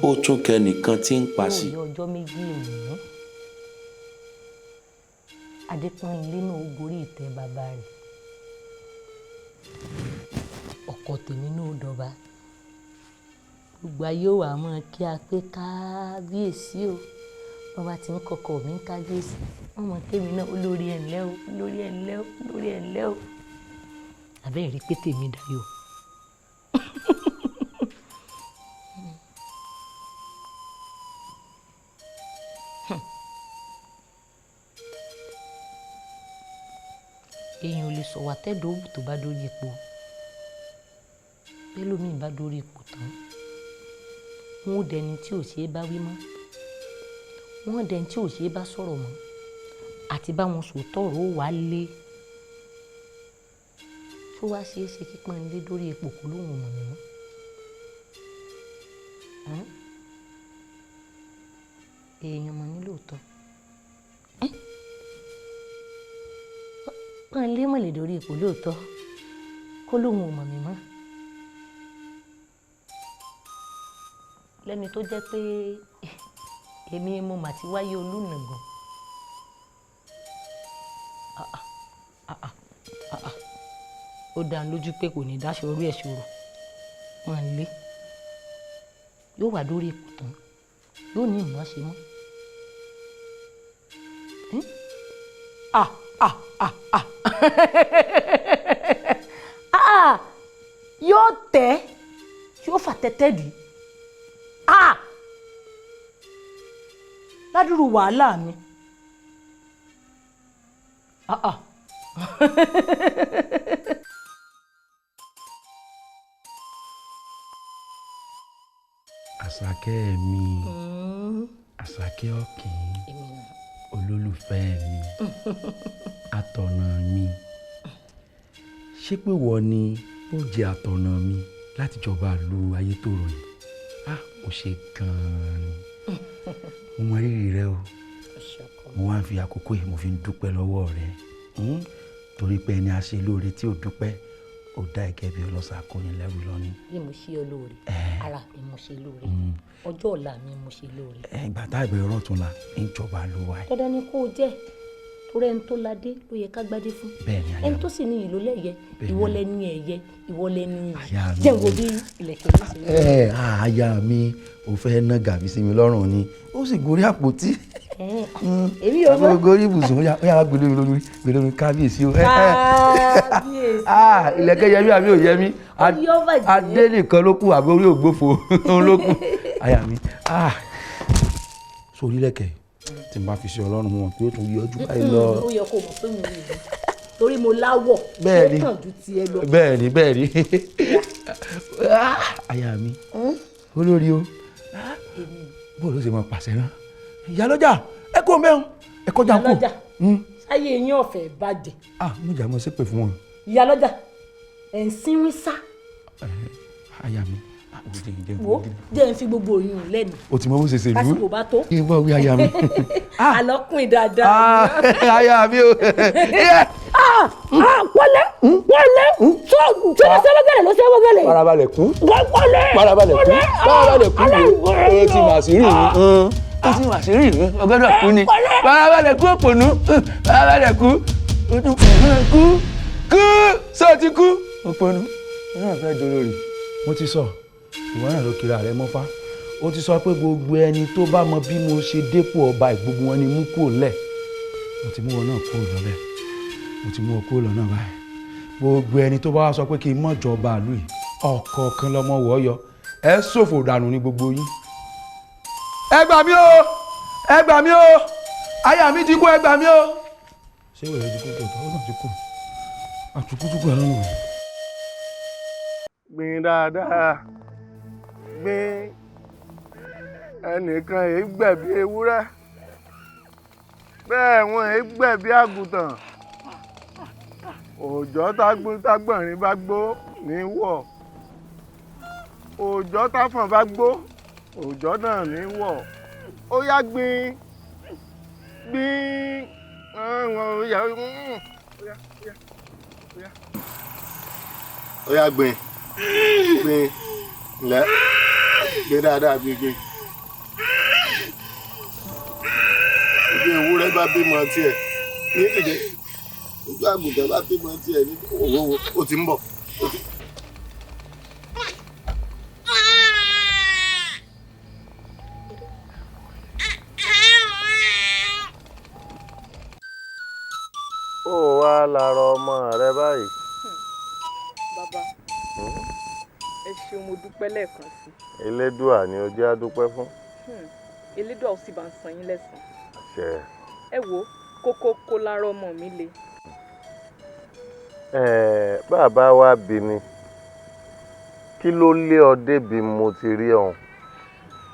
ó tún kẹ́nìkan tí ń pa sí. Yóò ọjọ́ 2 òní, Adépọ́nlé náà ó gorí ìtẹ́ bàbá rẹ̀, ọkọ tèmi náà ó dọba, gbogbo ayé ò wá mọ́ kí a pé kábíyèsí o. Wọ́n bá ti ń kọkọ mi ń kábíyèsí, wọ́n mọ̀ kémi náà olórí ẹ̀ ńlẹ́ o, olórí ẹ̀ ńlẹ́ o, olórí ẹ̀ ńlẹ́ o. Àbẹ́ẹ̀ rí pé tèmi dayọ̀. Èèyàn ò lè sọ wà tẹ́dọ̀ òwú tó bá dórí ipò. Bẹ́lòmíì bá dórí ipò tán, wọn ò dẹni tí ò ṣeé bá wí mọ́, wọn ò dẹni tí ò ṣeé bá sọ̀rọ̀ mọ́, àti bá wọn sòótọ́ ọ̀rọ̀ ó wàá lé. Tó wá ṣeé ṣe kí Pọ́nlé dórí ipò kó lóun ò mọ̀ mí mọ́? Èèyàn mọ̀ ní lóòótọ́. Pọ́nlé mọ̀ lè dórí ipò lóòótọ́ kó lóun ò mọ̀ mí mọ́. Lẹ́ni tó jẹ́ pé èmi mo mà ti wáyé olùnàgàn. Ó dá a lójú pé kò ní dáṣọ orí ẹ̀ ṣòro. Pọ́nlé yóò wà dórí ipò tán, yóò ní ìmọ̀ ṣe mọ́. Ah ah ah ah ah, yóò tẹ́, yóò fà tẹ́tẹ́ dì. Ah, ládùúrú wàhálà mi. Ah ah. Àṣàkẹ́ mi, Àṣàkẹ́ ọ̀kìn, olólùfẹ́ mi, atọ̀nà mi, ṣé pé wọ́n ni ó jẹ́ atọ̀nà mi láti jọba lu Ayétòrò yìí? Á ò ṣe gan-an ni, mo mọ rírì rẹ o. Mo wá ń fi àkókò yìí, mo fi ń dúpẹ́ lọ́wọ́ rẹ, torí pé ẹni a ṣe lóore tí ò dúpẹ́, ó dá ẹgẹ́ bí ọlọ́ṣà kọ́ni lẹ́rù lọ́ní. Bí mo ṣe ọ lóore, ara mi mo ṣe lóore, ọjọ́ ọ̀la mi mo ṣe lóore. Ìgbà tá ìbẹ̀rẹ̀ ọ̀rọ̀ tún la ń jọba ló wa. Dandan ni kó o jẹ́, torí ẹni tó ládé ló yẹ ká gbádé fún. Bẹ́ẹ̀ni, aya mi. Ẹni tó sì ní ìlú lẹ́yẹ, ìwọ lẹni ẹ̀yẹ, ìwọ lẹni iyì. Aya mi. Jẹ́ wo bí ilẹ̀kẹ̀ yìí ṣe rí. Ẹ aya mi, ò fẹ́ ná gàbí sí mi lọ́rùn ni, ó sì gorí àpótí. Èmi ò mọ̀. Gorí ibùsùn, ó yá gbélé mi lórí, gbélé mi, kábíyèsí o. Kábíyèsí. Ìlẹ̀kẹ̀ yẹmí àbí ò yẹmí? Adé nìkan ló kù àbí orí ògbófo ló kù. Aya mi, sórí lẹ̀kẹ̀ tí n bá fi ṣe Ọlọ́run wọn pé ó tún yọjú báyìí lọ. Ó yẹ kó mọ̀ pé mo rí i torí mo láwọ̀ Bẹ́ẹ̀ni. ó kàn ju tiẹ̀ lọ. Bẹ́ẹ̀ni bẹ́ẹ̀ni. Aya mi, olórí o, bó ló ṣe máa pàṣẹ náà? Ìyálọ́jà, ẹ kó mẹ́rin, ẹ kọjá kú. Ìyálọ́jà, sáyé yín ọ̀fẹ́ bàjẹ́. Mo jà mọ́ ṣépè fún wọn. Ìyálọ́jà, ẹ̀ ń sínwín sá. Aya mi, Wo jẹ́ ń fi gbogbo oyún lẹ́nu. O ti mọ bó ṣe ṣèlú. Lásìkò bá tó. Kí n bọ́ wí aya mi. Àlọ́kùn dáadáa. Aya mi o. Wọlé wọlé tó ṣe wọ́gẹ̀lẹ̀ ló ṣe wọ́gẹ̀lẹ̀. Farabalẹ̀ kú. Wọlé. Farabalẹ̀ kú. Farabalẹ̀ kú. O ti mà sí rí mi. O ti mà sí rí mi. Ọgọ́dọ̀ kú ni. Farabalẹ̀ kú òpònú. Farabalẹ̀ kú. Kú. Kú. Sọ ti kú. Òpònú. Mo náà fẹ́ dolórí. Mo ti sọ, ìwọ náà ló kiri ààrẹ mọ́fá. Ó ti sọ pé gbogbo ẹni tó bá mọ bí mo ṣe dépò ọba ìgbogbo wọn ni mú kúrò lẹ̀. Mo ti mú wọn náà kúrò lọ́lẹ̀. Mo ti mú ọ kúrò lọ́nà báyìí. Gbogbo ẹni tó bá wá sọ pé kí n mọ̀ jọba ìlú yìí, ọ̀kọ̀ọ̀kan lọmọ wọ̀ ọ́ yọ. Ẹ ṣòfò dànù ní gbogbo yín. Ẹ gbà mí o! Ẹ gbà mí o! Aya mi ti kú, ẹ gbà mí o! Ṣé ìwé rẹ ti kú tòótọ́? Ó náà ti kú. Àtúkútúkú ẹ̀ lọ́nà. Gbìn dáadáa, gbìn. Ẹnìkan èé gbẹ̀bí ewúrẹ́, bẹ́ẹ̀ wọn èé gbẹ̀bí àgùntàn. Òòjọ́ tágbọ̀nrín bá gbó ní wọ̀, òòjọ́ táfọ̀n bá gbó, òòjọ́ náà ní wọ̀. Ó yá gbìn gbìn. Ó yá gbìn gbìn lẹ gbìn dáadáa, gbìn gbìn. Ojú ewúrẹ́ bá bímọ tiẹ̀ ní ìdè, ojú àgùntàn bá bímọ tiẹ̀ ní òwò, ó ti ń bọ̀. Ó wá lára ọmọ rẹ báyìí. Bàbá, ẹ ṣeun, mo dúpẹ́ lẹ́ẹ̀kan sí. Elédùà ni o jẹ́ á dúpẹ́ fún. Elédùà ó sì bá ń san yín lẹ́san. Àṣẹ. Ẹ wo kókó kó lára ọmọ mi le. Bàbá wa bí ni, kí ló lé ọ débi mo ti rí ọ̀hún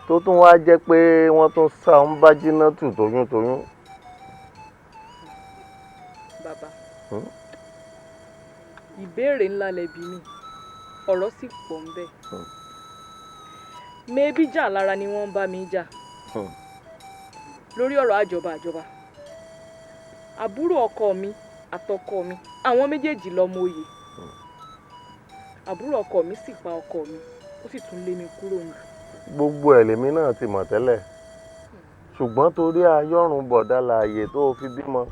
tó tún wá jẹ́ pé wọ́n tún sá ń bá jiná tù toyúntoyún. Bàbá, ìbéèrè ńlá lẹ bi mí, ọ̀rọ̀ sì pọ̀ ń bẹ. Mebí jà lára ni wọ́n ń bá mi jà lórí ọ̀rọ̀ àjọba àjọba. Àbúrò ọkọ mi àtọkọ mi, àwọn méjèèjì lọmọ oyè. Àbúrò ọkọ mi sì pa ọkọ mi, ó sì tún lé mi kúrò nílùú. Gbogbo ẹ̀ lèmi náà ti mọ̀ tẹ́lẹ̀, ṣùgbọ́n torí ayọ́rùn bọ̀dá láàyè tó fi bímọ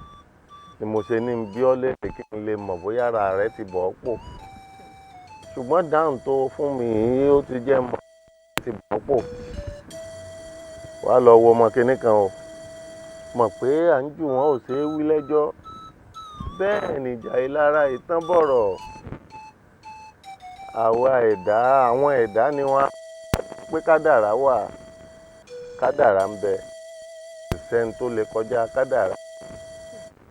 ni mo ṣe ní bí ọ́ léèrè kí n lè mọ̀ bóyá ara rẹ ti bọ̀ ọ́ pò. Ṣùgbọ́n dáhùn tó fún mi yìí ó ti jẹ́ mọ́ ti bọ̀ ọ́ pò. Wàá lọ wo ọmọ kinní kan o, mọ̀ pé à ń jù wọ́n ò ṣeé wí lẹ́jọ́, bẹ́ẹ̀ nìjà ìlara ìtàn bọ̀rọ̀. Àwa ẹ̀dá, àwọn ẹ̀dá ni wọ́n á pé kádàrá wà, kádàrá ń bẹ, kò sẹ́ni tó lè kọjá kádàrá.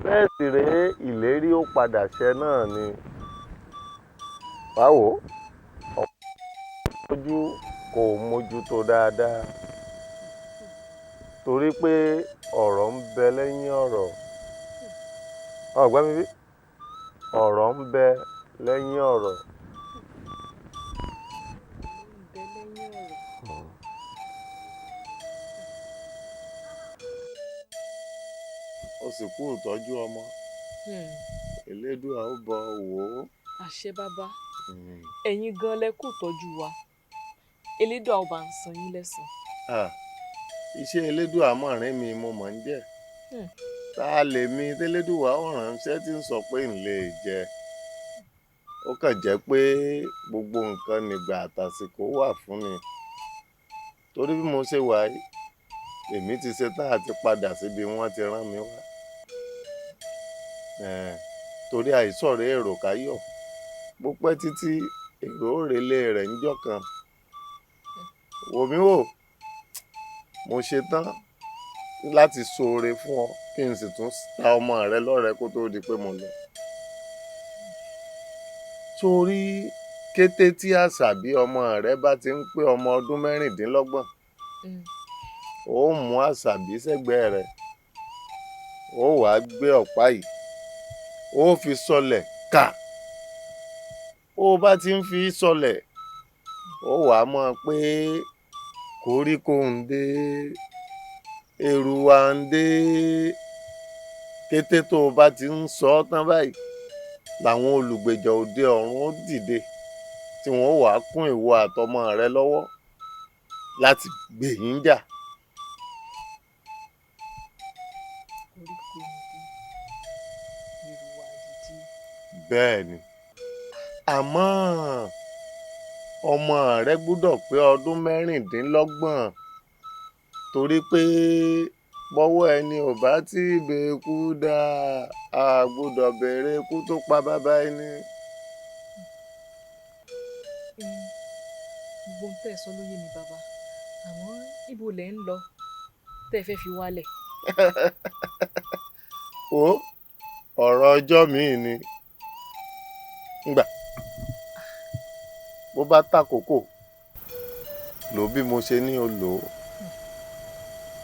Bẹ́ẹ̀ sì rèé, ìlérí ó padà ṣẹ náà ni. Báwo ojú kò mójútó dáadáa, torí pé ọ̀rọ̀ ń bẹ lẹ́yìn ọ̀rọ̀. Ọ̀gbọ́n mi bí, ọ̀rọ̀ ń bẹ lẹ́yìn ọ̀rọ̀. Ó sì kú ìtọ́jú ọmọ. Elédùà ó bọ̀ wò ó. Àṣẹ bàbá, ẹ̀yin gan lẹ kú ìtọ́jú wa, Elédùà ó bá ń san yín lẹ́san. Iṣẹ́ Elédùà mọ̀rín mi mo mọ̀ ń jẹ́. Tá a lè mi tẹ́lẹ́dùwà ó ránṣẹ́ tí ń sọ pé ń lè jẹ. Ó kàn jẹ́ pé gbogbo nǹkan nígbà àtàsìkò wà fún ni. Torí bí mo ṣe wà yìí, èmi ti ṣetán àti padà síbi wọ́n ti rán mi wá. Torí àìsọ̀rọ̀ èrò káyọ̀. Bó pẹ́ títí, èrò òrèlé rẹ̀ níjọ́ kan. Wò mí wò, mo ṣe tán láti ṣoore fún ọ kí n sì tún ta ọmọ rẹ lọ́rẹ kó tó di pé mo lọ. Torí kété tí Àṣàbí ọmọ rẹ bá ti ń pé ọmọ ọdún 26, ó mú Àṣàbí sẹ́gbẹ̀ẹ́ rẹ̀, ó wàá gbé ọ̀pá yìí, ó fi sọlẹ̀ kà. Ó bá ti ń fi sọlẹ̀, ó wàá mọ̀ pé koríko ń dé, èrúwà ń dé. Kété tó o bá ti ń sọ ọ́ tán báyìí làwọn olùgbèjà òde ọ̀run ó dìde tí wọ́n wàá kún ìwọ àtọmọ rẹ lọ́wọ́ láti gbè yín jà. Bẹ́ẹ̀ ni, àmọ́ ọmọ rẹ gbúdọ̀ pé ọdún 26, torí pé bọ́wọ́ ẹni ò bá tí ì bẹ́ẹ̀kú dá, a gbúdọ̀ béèrè ikú tó pa bàbá ẹni. Gbogbo ohun tẹ́ ẹ sọ ló yé mi bàbá, àmọ́ ibo lẹ̀ ń lọ tẹ́ ẹ fẹ́ fi wálẹ̀? O, ọ̀rọ̀ ọjọ́ míì ni. Ngbà bó bá tàkókò lò bí mo ṣe ní o lò ó,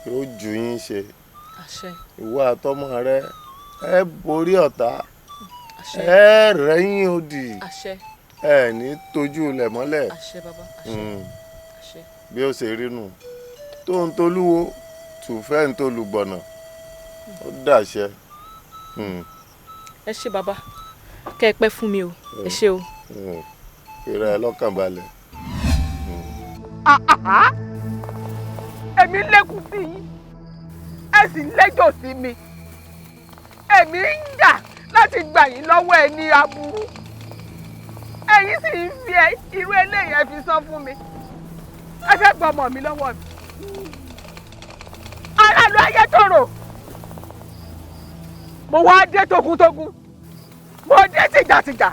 yóò ju yín ṣe. Àṣẹ. Ìwọ àtọmọ rẹ ẹ borí ọ̀tá. Àṣẹ. Ẹ rẹ́yìn odì. Àṣẹ. Ẹ ní tójú ilẹ̀ mọ́lẹ̀. Àṣẹ bàbá. Àṣẹ. Àṣẹ. Bí ó ṣe rí nù tó ń tolúwo tùfẹ́ ń tolùgbọ̀nà ó dàṣẹ. Ẹ ṣé bàbá, kẹ́ ẹ pẹ́ fún mi o. Ẹ ṣé o. Ìrẹ́ ẹ lọ́kàn balẹ̀. Èmi ń lékun sí yín, ẹ sì ń lẹ́jọ́ sí mi. Èmi ń jà láti gbà yín lọ́wọ́ ẹni aburú, ẹ̀yin sì ń fi irú eléyìí ẹ fi san fún mi. Ẹ fẹ́ gba ọmọ mi lọ́wọ́ mi. Aráàlú ayé tòrò, mo wá dé togun-togun, mo dé tìjàtìjà.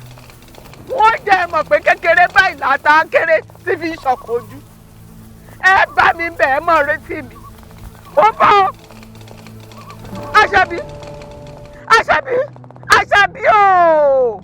Wọ́n jẹ́ ẹ mọ̀ pé kékeré báyìí làtà kéré tí fi ń ṣọ̀kọ̀ ojú. Ẹ bá mi bẹ̀, ẹ mọ̀ retí mi. Mo bọ̀ ọ́. Àṣàbí, Àṣàbí, Àṣàbí ooo.